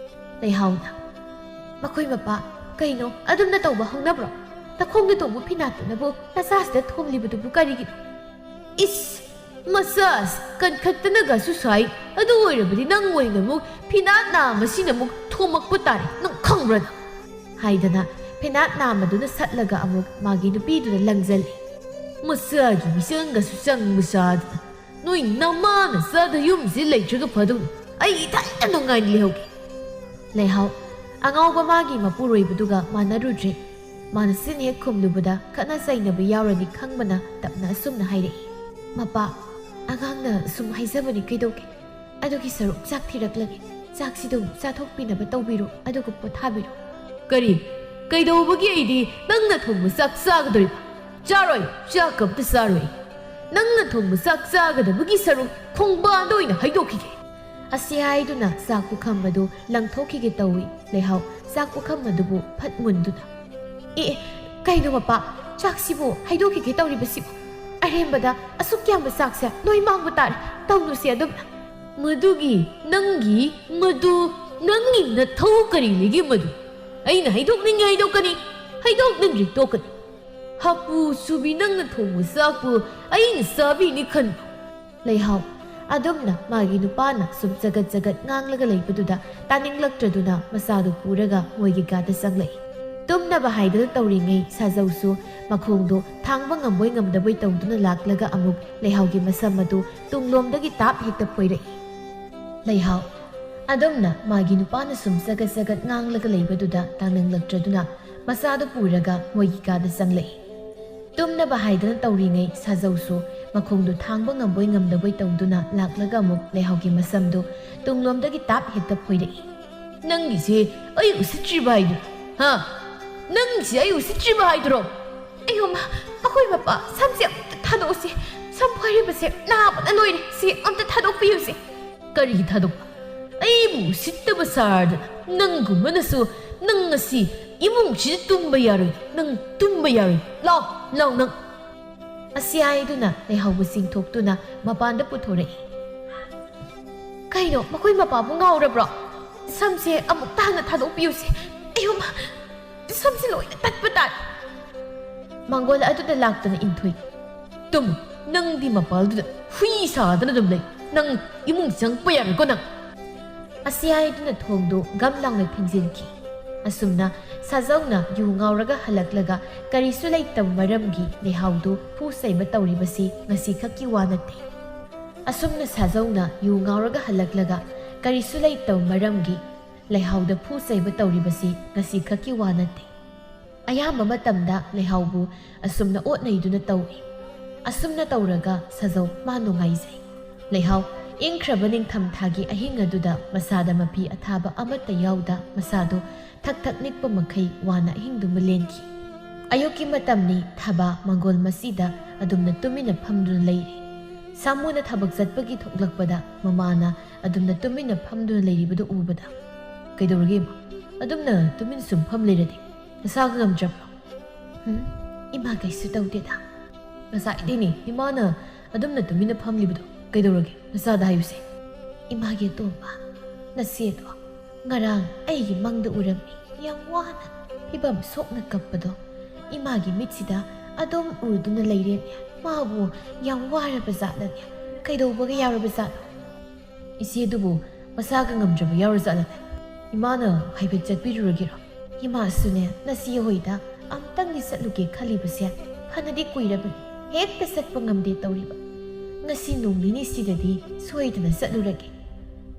ꯂꯩꯍꯥꯎꯅ, "ꯃꯈꯣꯏ ꯃꯄꯥ, ꯀꯩꯅꯣ ꯑꯗꯨꯝꯅ ꯇꯧꯕ ꯍꯧꯅꯕ꯭ꯔꯣ? ꯅꯈꯣꯡꯗ ꯇꯣꯡꯕ ꯐꯤꯅꯥꯠꯇꯨꯅꯕꯨ ꯅꯆꯥꯁꯤꯗ ꯊꯣꯝꯂꯤꯕꯗꯨꯕꯨ ꯀꯔꯤꯒꯤꯅꯣ?" "ꯏꯁ, ꯃꯆꯥꯁꯤ ꯀꯟꯈꯠꯇꯅꯒꯁꯨ ꯁꯥꯏ꯫ ꯑꯗꯨ ꯑꯣꯏꯔꯕꯗꯤ ꯅꯪ ꯑꯣꯏꯅ ꯑꯃꯨꯛ ꯐꯤꯅꯥꯠ ꯅꯥꯝ ꯑꯁꯤꯅ ꯑꯃꯨꯛ ꯊꯣꯝꯃꯛꯄ ꯇꯥꯔꯦ, ꯅꯪ ꯈꯪꯕ꯭ꯔꯥ ꯅꯪ?" ꯍꯥꯏꯗꯅ ꯐꯤꯅꯥꯠ ꯅꯥꯝ ꯑꯗꯨꯅ ꯁꯠꯂꯒ ꯑꯃꯨꯛ ꯃꯥꯒꯤ ꯅꯨꯄꯤꯗꯨꯗ ꯂꯪꯖꯜꯂꯤ꯫ "ꯃꯆꯥꯒꯤ ꯃꯤꯆꯪꯒꯁꯨ ꯆꯪꯕ ꯆꯥꯗꯅ ꯅꯣꯏ ꯅꯃꯥ ꯅꯆꯥꯗ ꯌꯨꯝꯁꯤ ꯂꯩꯇ꯭ꯔꯒ ꯐꯗꯧꯅꯤ꯫ ꯑꯩ ꯏꯊꯟꯇ ꯅꯨꯡꯉꯥꯏꯅ ꯂꯩꯍꯧꯒꯦ꯫" ꯂꯩꯍꯥꯎ, ꯑꯉꯥꯎꯕ ꯃꯥꯒꯤ ꯃꯄꯨꯔꯣꯏꯕꯗꯨꯒ ꯃꯥꯟꯅꯔꯨꯗ꯭ꯔꯦ꯫ ꯃꯥꯅ ꯆꯤꯟ ꯍꯦꯛ ꯈꯨꯝꯂꯨꯕꯗ ꯈꯠꯅ ꯆꯩꯅꯕ ꯌꯥꯎꯔꯅꯤ ꯈꯪꯕꯅ ꯇꯞꯅ ꯑꯁꯨꯝꯅ ꯍꯥꯏꯔꯛꯏ, "ꯃꯄꯥ, ꯑꯉꯥꯡꯅ ꯁꯨꯝ ꯍꯥꯏꯖꯕꯅꯤ ꯀꯩꯗꯧꯒꯦ? ꯑꯗꯨꯒꯤ ꯁꯔꯨꯛ ꯆꯥꯛ ꯊꯤꯔꯛꯂꯒꯦ꯫ ꯆꯥꯛꯁꯤꯗꯨ ꯆꯥꯊꯣꯛꯄꯤꯅꯕ ꯇꯧꯕꯤꯔꯣ, ꯑꯗꯨꯒ ꯄꯣꯊꯥꯕꯤꯔꯣ꯫" "ꯀꯔꯤ? ꯀꯩꯗꯧꯕꯒꯤ ꯑꯩꯗꯤ ꯅꯪꯅ ꯊꯣꯡꯕ ꯆꯥꯛ ꯆꯥꯒꯗꯧꯔꯤꯕ? ꯆꯥꯔꯣꯏ, ꯆꯥꯛ ꯑꯝꯇ ꯆꯥꯔꯣꯏ꯫ ꯅꯪꯅ ꯊꯣꯡꯕ ꯆꯥꯛ ꯆꯥꯒꯗꯕꯒꯤ ꯁꯔꯨꯛ ꯈꯣꯡꯕꯥꯟꯗ ꯑꯣꯏꯅ ꯍꯩꯗꯣꯛꯈꯤꯒꯦ꯫" ꯑꯁꯤ ꯍꯥꯏꯗꯨꯅ ꯆꯥꯛ ꯄꯨꯈꯝ ꯑꯗꯨ ꯂꯪꯊꯣꯛꯈꯤꯒꯦ ꯇꯧꯏ꯫ ꯂꯩꯍꯥꯎ ꯆꯥꯛ ꯄꯨꯈꯝ ꯑꯗꯨꯕꯨ ꯐꯠ ꯃꯨꯟꯗꯨꯅ, "ꯑꯦ, ꯑꯦ, ꯀꯩꯅꯣ ꯃꯄꯥ, ꯆꯥꯛꯁꯤꯕꯨ ꯍꯩꯗꯣꯛꯈꯤꯒꯦ ꯇꯧꯔꯤꯕꯁꯤꯕꯨ? ꯑꯔꯦꯝꯕꯗ ꯑꯁꯨꯛ ꯌꯥꯝꯕ ꯆꯥꯛꯁꯦ ꯂꯣꯏ ꯃꯥꯡꯕ ꯇꯥꯔꯦ꯫ ꯇꯧꯅꯨꯁꯦ ꯑꯗꯨꯝꯅ꯫" "ꯃꯗꯨꯒꯤ ꯅꯪꯒꯤ, ꯃꯗꯨ ꯅꯪꯒꯤ ꯅꯊꯧ ꯀꯔꯤ ꯂꯩꯒꯦ ꯃꯗꯨ? ꯑꯩꯅ ꯍꯩꯗꯣꯛꯅꯤꯡꯉꯦ ꯍꯩꯗꯣꯛꯀꯅꯤ, ꯍꯩꯗꯣꯛꯅꯤꯡꯗ꯭ꯔꯦ ꯇꯣꯛꯀꯅꯤ꯫ ꯍꯥꯄꯨ ꯆꯨꯕꯤ ꯅꯪꯅ ꯊꯣꯡꯕ ꯆꯥꯛꯄꯨ ꯑꯩꯅ ꯆꯥꯕꯤꯅꯤ ꯈꯟꯕ꯭ꯔꯣ?" ꯂꯩꯍꯥꯎ, ꯑꯗꯨꯝꯅ ꯃꯥꯒꯤ ꯅꯨꯄꯥꯅ ꯁꯨꯝ ꯆꯒꯠ ꯆꯒꯠ ꯉꯥꯡꯂꯒ ꯂꯩꯕꯗꯨꯗ ꯇꯥꯅꯤꯡꯂꯛꯇ꯭ꯔꯗꯨꯅ ꯃꯆꯥꯗꯨ ꯄꯨꯔꯒ ꯃꯣꯏꯒꯤ ꯀꯥꯗ ꯆꯪꯂꯛꯏ꯫ ꯇꯨꯝꯅꯕ ꯍꯥꯏꯗꯅ ꯇꯧꯔꯤꯉꯩ ꯁꯥꯖꯧꯁꯨ ꯃꯈꯣꯡꯗꯣ ꯊꯥꯡꯕ ꯉꯝꯕꯣꯏ ꯉꯝꯗꯕꯣꯏ ꯇꯧꯗꯨꯅ ꯂꯥꯛꯂꯒ ꯑꯃꯨꯛ ꯂꯩꯍꯥꯎꯒꯤ ꯃꯁꯝ ꯑꯗꯨ ꯇꯨꯡꯂꯣꯝꯗꯒꯤ ꯇꯥꯞ ꯍꯦꯛꯇ ꯐꯣꯏꯔꯛꯏ꯫ ꯂꯩꯍꯥꯎ, ꯑꯗꯨꯝꯅ ꯃꯥꯒꯤ ꯅꯨꯄꯥꯅ ꯁꯨꯝ ꯆꯒꯠ ꯆꯒꯠ ꯉꯥꯡꯂꯒ ꯂꯩꯕꯗꯨꯗ ꯇꯥꯅꯤꯡꯂꯛꯇ꯭ꯔꯗꯨꯅ ꯃꯆꯥꯗꯨ ꯄꯨꯔꯒ ꯃꯣꯏꯒꯤ ꯀꯥꯗ ꯆꯪꯂꯛꯏ꯫ ꯇꯨꯝꯅꯕ ꯍꯥꯏꯗꯅ ꯇꯧꯔꯤꯉꯩ ꯁꯥꯖꯧꯁꯨ ꯃꯈꯣꯡꯗꯨ ꯊꯥꯡꯕ ꯉꯝꯕꯣꯏ ꯉꯝꯗꯕꯣꯏ ꯇꯧꯗꯨꯅ ꯂꯥꯛꯂꯒ ꯑꯃꯨꯛ ꯂꯩꯍꯥꯎꯒꯤ ꯃꯁꯝꯗꯨ ꯇꯨꯡꯂꯣꯝꯗꯒꯤ ꯇꯥꯞ ꯍꯦꯛꯇ ꯐꯣꯏꯔꯛꯏ꯫ "ꯅꯪꯒꯤꯁꯦ ꯑꯩ ꯎꯁꯤꯠꯇ꯭ꯔꯤꯕ ꯍꯥꯏꯗꯨꯔꯣ? ꯍꯥ? ꯅꯪꯒꯤꯁꯦ ꯑꯩ ꯎꯁꯤꯠꯇ꯭ꯔꯤꯕ ꯍꯥꯏꯗꯨꯔꯣ?" ꯑꯌꯣꯃ, ꯃꯈꯣꯏ ꯃꯄꯥ, ꯁꯝꯁꯦ ꯑꯝꯇ ꯊꯥꯗꯣꯛꯎꯁꯤ꯫ ꯁꯝ ꯐꯣꯏꯔꯤꯕꯁꯦ ꯅꯥꯕꯅ ꯂꯣꯏꯔꯦ꯫ ꯁꯤ ꯑꯝꯇ ꯊꯥꯗꯣꯛꯄꯤꯌꯨꯁꯤ꯫ ꯀꯔꯤꯒꯤ ꯊꯥꯗꯣꯛꯄ? ꯑꯩꯕꯨ ꯎꯁꯤꯠꯇꯕ ꯁꯥꯔꯗꯅ ꯅꯪꯒꯨꯝꯕꯅꯁꯨ ꯅꯪ ꯉꯁꯤ ꯏꯃꯨꯡꯁꯤꯗ ꯇꯨꯝꯕ ꯌꯥꯔꯣꯏ꯫ ꯅꯪ ꯇꯨꯝꯕ ꯌꯥꯔꯣꯏ꯫ ꯂꯥꯎ, ꯂꯥꯎ ꯅꯪ꯫ ꯑꯁꯤ ꯍꯥꯏꯗꯨꯅ ꯂꯩꯍꯥꯎꯕꯨ ꯆꯤꯡꯊꯣꯛꯇꯨꯅ ꯃꯄꯥꯟꯗ ꯄꯨꯊꯣꯔꯛꯏ꯫ ꯀꯩꯅꯣ, ꯃꯈꯣꯏ ꯃꯄꯥꯕꯨ ꯉꯥꯎꯔꯕ꯭ꯔꯣ? ꯁꯝꯁꯦ ꯑꯃꯨꯛꯇ ꯍꯟꯅ ꯊꯥꯗꯣꯛꯄꯤꯌꯨꯁꯦ꯫ ꯑꯌꯣꯃ, ꯁꯝꯁꯦ ꯂꯣꯏꯅ ꯇꯠꯄ ꯇꯥꯔꯦ꯫ ꯃꯥꯡꯒꯣꯜ ꯑꯗꯨꯗ ꯂꯥꯛꯇꯨꯅ ꯏꯟꯊꯣꯏ꯫ ꯇꯨꯝꯃꯨ, ꯅꯪꯗꯤ ꯃꯄꯥꯜꯗꯨꯗ ꯍꯨꯏ ꯁꯥꯗꯅ ꯑꯗꯨꯝ ꯂꯩ꯫ ꯅꯪ ꯏꯃꯨꯡ ꯆꯪꯉꯛꯄ ꯌꯥꯔꯣꯏꯀꯣ ꯅꯪ꯫ ꯑꯁꯤ ꯍꯥꯏꯗꯨꯅ ꯊꯣꯡꯗꯨ ꯒꯝ ꯂꯥꯎꯅ ꯊꯤꯡꯖꯤꯟꯈꯤ꯫ ꯑꯁꯨꯝꯅ ꯁꯥꯖꯧꯅ ꯌꯨ ꯉꯥꯎꯔꯒ ꯍꯜꯂꯛꯂꯒ ꯀꯔꯤꯁꯨ ꯂꯩꯇꯕ ꯃꯔꯝꯒꯤ ꯂꯩꯍꯥꯎꯗꯨ ꯐꯨ ꯆꯩꯕ ꯇꯧꯔꯤꯕꯁꯤ ꯉꯁꯤꯈꯛꯀꯤ ꯋꯥ ꯅꯠꯇꯦ꯫ ꯑꯁꯨꯝꯅ ꯁꯥꯖꯧꯅ ꯌꯨ ꯉꯥꯎꯔꯒ ꯍꯜꯂꯛꯂꯒ ꯀꯔꯤꯁꯨ ꯂꯩꯇꯕ ꯃꯔꯝꯒꯤ ꯂꯩꯍꯥꯎꯗ ꯐꯨ ꯆꯩꯕ ꯇꯧꯔꯤꯕꯁꯤ ꯉꯁꯤꯈꯛꯀꯤ ꯋꯥ ꯅꯠꯇꯦ꯫ ꯑꯌꯥꯝꯕ ꯃꯇꯝꯗ ꯂꯩꯍꯥꯎꯕꯨ ꯑꯁꯨꯝꯅ ꯑꯣꯠ ꯅꯩꯗꯨꯅ ꯇꯧꯏ꯫ ꯑꯁꯨꯝꯅ ꯇꯧꯔꯒ ꯁꯥꯖꯧ ꯃꯥ ꯅꯨꯡꯉꯥꯏꯖꯩ꯫ ꯂꯩꯍꯥꯎ ꯏꯪꯈ꯭ꯔꯕ ꯅꯤꯡꯊꯝ ꯊꯥꯒꯤ ꯑꯍꯤꯡ ꯑꯗꯨꯗ ꯃꯁꯥꯗ ꯃꯐꯤ ꯑꯊꯥꯕ ꯑꯃꯠꯇ ꯌꯥꯎꯗ ꯃꯁꯥꯗꯨ ꯊꯛ ꯊꯛ ꯅꯤꯛꯄ ꯃꯈꯩ ꯋꯥꯅ ꯑꯍꯤꯡꯗꯨꯃ ꯂꯦꯟꯈꯤ꯫ ꯑꯌꯨꯛꯀꯤ ꯃꯇꯝꯅꯤ, ꯊꯥꯕ ꯃꯪꯒꯣꯜ ꯃꯁꯤꯗ ꯑꯗꯨꯝꯅ ꯇꯨꯃꯤꯟꯅ ꯐꯝꯗꯨꯅ ꯂꯩꯔꯤ꯫ ꯁꯥꯃꯨꯅ ꯊꯕꯛ ꯆꯠꯄꯒꯤ ꯊꯣꯛꯂꯛꯄꯗ ꯃꯃꯥꯅ ꯑꯗꯨꯝꯅ ꯇꯨꯃꯤꯟꯅ ꯐꯝꯗꯨꯅ ꯂꯩꯔꯤꯕꯗꯨ ꯎꯕꯗ, "ꯀꯩꯗꯧꯔꯒꯦ ꯏꯃꯥ? ꯑꯗꯨꯝꯅ ꯇꯨꯃꯤꯟ ꯁꯨꯝ ꯐꯝ ꯂꯩꯔꯗꯤ ꯅꯁꯥꯒ ꯉꯝꯗ꯭ꯔꯕ꯭ꯔꯣ?" "ꯍꯨꯝ, ꯏꯃꯥ ꯀꯩꯁꯨ ꯇꯧꯗꯦꯗ꯫ ꯉꯁꯥꯏꯗꯩꯅꯦ ꯏꯃꯥꯅ ꯑꯗꯨꯝꯅ ꯇꯨꯃꯤꯟꯅ ꯐꯝꯂꯤꯕꯗꯣ꯫ ꯀꯩꯗꯧꯔꯒꯦ? ꯅꯁꯥꯗ ꯍꯥꯏꯌꯨꯁꯦ꯫" "ꯏꯃꯥꯒꯤ ꯑꯇꯣꯝꯕ, ꯅꯆꯦꯗꯣ ꯉꯔꯥꯡ ꯑꯩꯒꯤ ꯃꯪꯗ ꯎꯔꯝꯃꯤ꯫ ꯌꯥꯝ ꯋꯥꯅ ꯐꯤꯕꯝ ꯁꯣꯛꯅ ꯀꯞꯄꯗꯣ ꯏꯃꯥꯒꯤ ꯃꯤꯠꯁꯤꯗ ꯑꯗꯨꯝ ꯎꯗꯨꯅ ꯂꯩꯔꯦꯅꯦ꯫ ꯃꯥꯕꯨ ꯌꯥꯝ ꯋꯥꯔꯕ ꯖꯥꯠꯂꯅꯦ? ꯀꯩꯗꯧꯕꯒ ꯌꯥꯎꯔꯕ ꯖꯥꯠꯅꯣ?" "ꯏꯆꯦꯗꯨꯕꯨ ꯃꯁꯥꯒ ꯉꯝꯗ꯭ꯔꯕ ꯌꯥꯎꯔ ꯖꯥꯠꯂꯅꯦ? ꯏꯃꯥꯅ ꯍꯥꯏꯐꯦꯠ ꯆꯠꯄꯤꯔꯨꯔꯒꯦꯔꯣ?" "ꯏꯃꯥꯁꯨꯅꯦ ꯅꯆꯦ ꯍꯣꯏꯗ ꯑꯝꯇꯪꯗꯤ ꯆꯠꯂꯨꯒꯦ ꯈꯜꯂꯤꯕꯁꯦ ꯐꯅꯗꯤ ꯀꯨꯏꯔꯕꯅꯤ꯫ ꯍꯦꯛꯇ ꯆꯠꯄ ꯉꯝꯗꯦ ꯇꯧꯔꯤꯕ꯫ ꯉꯁꯤ ꯅꯣꯡ ꯅꯤꯅꯤꯁꯤꯗꯗꯤ ꯁꯣꯏꯗꯅ ꯆꯠꯂꯨꯔꯒꯦ꯫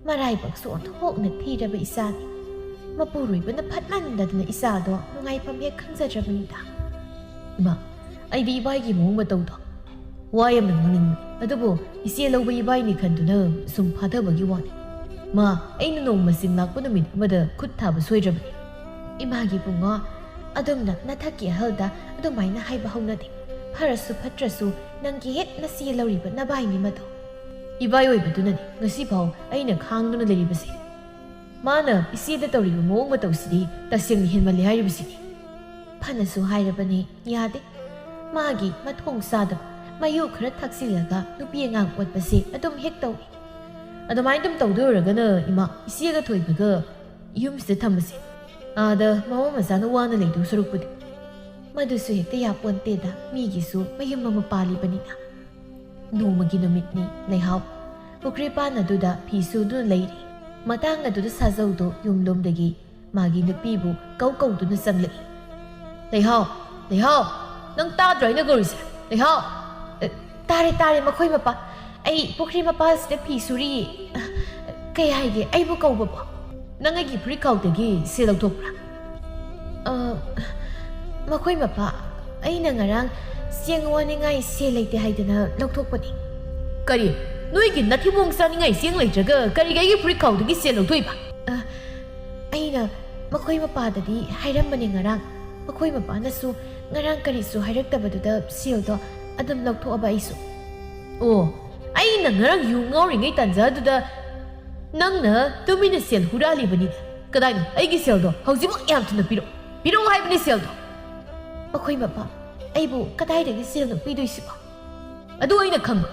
ꯃꯔꯥꯏꯕꯛꯁꯨ ꯑꯣꯟꯊꯣꯛꯅ ꯊꯤꯔꯕ ꯏꯆꯥꯅꯤ꯫ ꯃꯄꯨꯔꯣꯏꯕꯅ ꯐꯠꯃꯟꯗꯗꯅ ꯏꯆꯥꯗꯣ ꯅꯨꯡꯉꯥꯏꯐꯝ ꯍꯦꯛ ꯈꯪꯖꯗ꯭ꯔꯕꯅꯤꯗ꯫" "ꯏꯃꯥ, ꯑꯩꯗꯤ ꯏꯕꯥꯏꯒꯤ ꯃꯑꯣꯡ ꯃꯇꯧꯗꯣ ꯋꯥ ꯌꯥꯝꯅ ꯉꯥꯡꯅꯤꯡꯕꯅꯤ꯫ ꯑꯗꯨꯕꯨ ꯏꯆꯦ ꯂꯧꯕ ꯏꯕꯥꯏꯅꯤ ꯈꯟꯗꯨꯅ ꯁꯨꯝ ꯐꯥꯊꯕꯒꯤ ꯋꯥꯅꯤ꯫ ꯃꯥ, ꯑꯩꯅ ꯅꯣꯡꯃ ꯆꯤꯡ ꯂꯥꯛꯄ ꯅꯨꯃꯤꯠ ꯑꯃꯗ ꯈꯨꯠ ꯊꯥꯕ ꯁꯣꯏꯗ꯭ꯔꯕꯅꯤ꯫" "ꯏꯃꯥꯒꯤ ꯏꯕꯨꯡꯉꯣ, ꯑꯗꯨꯝꯅ ꯅꯊꯛꯀꯤ ꯑꯍꯜꯗ ꯑꯗꯨꯃꯥꯏꯅ ꯍꯥꯏꯕ ꯍꯧꯅꯗꯦ꯫ ꯐꯔꯁꯨ ꯐꯠꯇ꯭ꯔꯁꯨ ꯅꯪꯒꯤ ꯍꯦꯛ ꯅꯆꯦ ꯂꯧꯔꯤꯕ ꯅꯕꯥꯏꯅꯤ ꯃꯗꯣ꯫ ꯏꯕꯥꯏ ꯑꯣꯏꯕꯗꯨꯅꯅꯤ ꯉꯁꯤꯐꯥꯎ ꯑꯩꯅ ꯈꯥꯡꯗꯨꯅ ꯂꯩꯔꯤꯕꯁꯦ꯫ ꯃꯥꯅ ꯏꯆꯦꯗ ꯇꯧꯔꯤꯕ ꯃꯑꯣꯡ ꯃꯇꯧꯁꯤꯗꯤ ꯇꯁꯦꯡꯅ ꯍꯦꯟꯃꯜꯂꯦ ꯍꯥꯏꯔꯤꯕꯁꯤꯅꯤ꯫ ꯐꯅꯁꯨ ꯍꯥꯏꯔꯕꯅꯤ, ꯌꯥꯗꯦ꯫ ꯃꯥꯒꯤ ꯃꯊꯣꯡ ꯆꯥꯗꯕ, ꯃꯌꯨ ꯈꯔ ꯊꯛꯆꯤꯜꯂꯒ ꯅꯨꯄꯤ ꯑꯉꯥꯡ ꯑꯣꯠꯄꯁꯦ ꯑꯗꯨꯝ ꯍꯦꯛ ꯇꯧꯏ꯫ ꯑꯗꯨꯃꯥꯏꯅ ꯑꯗꯨꯝ ꯇꯧꯗꯣꯏ ꯑꯣꯏꯔꯒꯅ ꯏꯃꯥ, ꯏꯆꯦꯒ ꯊꯣꯏꯕꯒ ꯌꯨꯝꯁꯤꯗ ꯊꯝꯃꯁꯦ꯫ ꯑꯥꯗ ꯃꯃꯥ ꯃꯆꯥꯅ ꯋꯥꯅ ꯂꯩꯗꯧ ꯁꯔꯨꯛꯄꯨꯗꯤ꯫ ꯃꯗꯨꯁꯨ ꯍꯦꯛꯇ ꯌꯥꯄꯣꯟꯇꯦꯗ, ꯃꯤꯒꯤꯁꯨ ꯃꯌꯨꯝ ꯑꯃ ꯄꯥꯜꯂꯤꯕꯅꯤꯅ꯫ ꯅꯣꯡꯃꯒꯤ ꯅꯨꯃꯤꯠꯅꯤ꯫ ꯂꯩꯍꯥꯎ ꯄꯨꯈ꯭ꯔꯤ ꯄꯥꯟ ꯑꯗꯨꯗ ꯐꯤ ꯁꯨꯗꯨꯅ ꯂꯩꯔꯤ꯫ ꯃꯇꯥꯡ ꯑꯗꯨꯗ ꯁꯥꯖꯧꯗꯣ ꯌꯨꯝꯂꯣꯝꯗꯒꯤ ꯃꯥꯒꯤ ꯅꯨꯄꯤꯕꯨ ꯀꯧ ꯀꯧꯗꯨꯅ ꯆꯪꯂꯛꯏ꯫ "ꯂꯩꯍꯥꯎ, ꯂꯩꯍꯥꯎ, ꯅꯪ ꯇꯥꯗ꯭ꯔꯣ ꯑꯩꯅ ꯀꯧꯔꯤꯁꯦ? ꯂꯩꯍꯥꯎ!" "ꯑ, ꯇꯥꯔꯦ, ꯇꯥꯔꯦ, ꯃꯈꯣꯏ ꯃꯄꯥ꯫ ꯑꯩ ꯄꯨꯈ꯭ꯔꯤ ꯃꯄꯥꯜꯁꯤꯗ ꯐꯤ ꯁꯨꯔꯤꯌꯦ꯫ ꯑ, ꯀꯩ ꯍꯥꯏꯒꯦ? ꯑꯩꯕꯨ ꯀꯧꯕꯕꯣ?" "ꯅꯪ ꯑꯩꯒꯤ ꯐꯨꯔꯤꯠ ꯈꯥꯎꯗꯒꯤ ꯁꯦꯜ ꯂꯧꯊꯣꯛꯄ꯭ꯔꯥ?" "ꯑ, ꯃꯈꯣꯏ ꯃꯄꯥ, ꯑꯩꯅ ꯉꯔꯥꯡ ꯆꯦꯡ ꯋꯥꯅꯤꯡꯉꯥꯏ ꯁꯦꯜ ꯂꯩꯇꯦ ꯍꯥꯏꯗꯅ ꯂꯧꯊꯣꯛꯄꯅꯤ꯫" "ꯀꯔꯤ? ꯅꯣꯏꯒꯤ ꯅꯊꯤꯕꯣꯡ ꯆꯥꯅꯤꯡꯉꯥꯏ ꯆꯦꯡ ꯂꯩꯇ꯭ꯔꯒ ꯀꯔꯤꯒꯤ ꯑꯩꯒꯤ ꯐꯨꯔꯤꯠ ꯈꯥꯎꯗꯒꯤ ꯁꯦꯜ ꯂꯧꯊꯣꯛꯏꯕ?" "ꯑ, ꯑꯩꯅ ꯃꯈꯣꯏ ꯃꯄꯥꯗꯗꯤ ꯍꯥꯏꯔꯝꯕꯅꯦ ꯉꯔꯥꯡ꯫ ꯃꯈꯣꯏ ꯃꯄꯥꯅꯁꯨ ꯉꯔꯥꯡ ꯀꯔꯤꯁꯨ ꯍꯥꯏꯔꯛꯇꯕꯗꯨꯗ ꯁꯦꯜꯗꯣ ꯑꯗꯨꯝ ꯂꯧꯊꯣꯛꯑꯕ ꯑꯩꯁꯨ꯫" "ꯑꯣ, ꯑꯩꯅ ꯉꯔꯥꯡ ꯌꯨ ꯉꯥꯎꯔꯤꯉꯩ ꯇꯥꯟꯖꯥꯗꯨꯗ ꯅꯪꯅ ꯇꯨꯃꯤꯟꯅ ꯁꯦꯜ ꯍꯨꯔꯥꯜꯂꯤꯕꯅꯤꯅꯦ꯫ ꯀꯗꯥꯏꯅꯣ ꯑꯩꯒꯤ ꯁꯦꯜꯗꯣ? ꯍꯧꯖꯤꯛꯃꯛ ꯌꯥꯝ ꯊꯨꯅ ꯄꯤꯔꯛꯑꯣ꯫ ꯄꯤꯔꯛꯑꯣ ꯍꯥꯏꯕꯅꯤ ꯁꯦꯜꯗꯣ꯫" "ꯃꯈꯣꯏ ꯃꯄꯥ, ꯑꯩꯕꯨ ꯀꯗꯥꯏꯗꯒꯤ ꯁꯦꯜꯅꯣ ꯄꯤꯗꯣꯏꯁꯤꯕꯣ?" "ꯑꯗꯨ ꯑꯩꯅ ꯈꯪꯕ꯫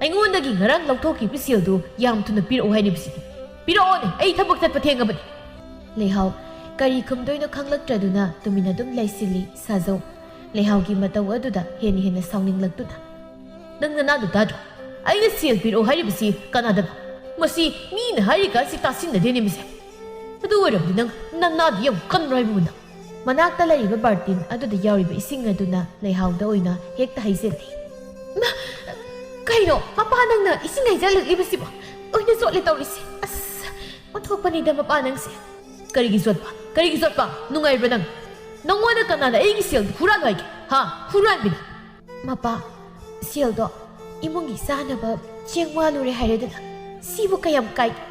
ꯑꯩꯉꯣꯟꯗꯒꯤ ꯉꯔꯥꯡ ꯂꯧꯊꯣꯛꯈꯤꯕ ꯁꯦꯜꯗꯨ ꯌꯥꯝ ꯊꯨꯅ ꯄꯤꯔꯛꯑꯣ ꯍꯥꯏꯔꯤꯕꯁꯤꯗꯤ꯫ ꯄꯤꯔꯛꯑꯣꯅꯦ, ꯑꯩ ꯊꯕꯛ ꯆꯠꯄ ꯊꯦꯡꯉꯕꯅꯤ꯫" ꯂꯩꯍꯥꯎ ꯀꯔꯤ ꯈꯨꯝꯗꯣꯏꯅꯣ ꯈꯪꯂꯛꯇ꯭ꯔꯗꯨꯅ ꯇꯨꯃꯤꯟꯅ ꯑꯗꯨꯝ ꯂꯩꯁꯤꯜꯂꯤ꯫ ꯁꯥꯖꯧ ꯂꯩꯍꯥꯎꯒꯤ ꯃꯇꯧ ꯑꯗꯨꯗ ꯍꯦꯟꯅ ꯍꯦꯟꯅ ꯁꯥꯎꯅꯤꯡꯂꯛꯇꯨꯅ, "ꯅꯪ ꯅꯅꯥꯗꯨ ꯇꯥꯗ꯭ꯔꯣ? ꯑꯩꯅ ꯁꯦꯜ ꯄꯤꯔꯛꯑꯣ ꯍꯥꯏꯔꯤꯕꯁꯤ ꯀꯅꯥꯗꯅꯣ? ꯃꯁꯤ ꯃꯤꯅ ꯍꯥꯏꯔꯤꯀꯥꯟꯁꯤ ꯇꯥꯁꯤꯟꯅꯗꯦꯅꯦ ꯃꯁꯦ꯫ ꯑꯗꯨ ꯑꯣꯏꯔꯕꯗꯤ ꯅꯪ ꯅꯅꯥꯗꯨ ꯌꯥꯝ ꯀꯟꯕ꯭ꯔꯣ ꯍꯥꯏꯕꯕꯨ ꯅꯪ?" ꯃꯅꯥꯛꯇ ꯂꯩꯔꯤꯕ ꯕꯥꯔꯇꯤꯟ ꯑꯗꯨꯗ ꯌꯥꯎꯔꯤꯕ ꯏꯁꯤꯡ ꯑꯗꯨꯅ ꯂꯩꯍꯥꯎꯗ ꯑꯣꯏꯅ ꯍꯦꯛꯇ ꯍꯩꯖꯤꯜꯂꯤ꯫ "ꯃꯥ, ꯀꯩꯅꯣ ꯃꯄꯥ ꯅꯪꯅ ꯏꯁꯤꯡ ꯍꯩꯖꯤꯜꯂꯛꯂꯤꯕꯁꯤꯕꯣ? ꯑꯣꯏꯅ ꯆꯣꯠꯂꯦ ꯇꯧꯔꯤꯁꯦ꯫ ꯑꯁ, ꯑꯣꯟꯊꯣꯛꯄꯅꯤꯗ ꯃꯄꯥ ꯅꯪꯁꯦ꯫" "ꯀꯔꯤꯒꯤ ꯆꯣꯠꯄ? ꯀꯔꯤꯒꯤ ꯆꯣꯠꯄ? ꯅꯨꯡꯉꯥꯏꯕ꯭ꯔꯥ ꯅꯪ? ꯅꯪꯉꯣꯟꯗ ꯀꯅꯥꯅ ꯑꯩꯒꯤ ꯁꯦꯜꯗꯨ ꯍꯨꯔꯥꯜꯂꯣ ꯍꯥꯏꯒꯦ? ꯍꯥ? ꯍꯨꯔꯥꯟꯕꯤꯅ?" "ꯃꯄꯥ, ꯁꯦꯜꯗꯣ ꯏꯃꯨꯡꯒꯤ ꯆꯥꯅꯕ ꯆꯦꯡ ꯋꯥꯜꯂꯨꯔꯦ ꯍꯥꯏꯔꯦꯗꯅ, ꯁꯤꯕꯨ ꯀꯌꯥꯝ ꯀꯥꯏꯒꯦ?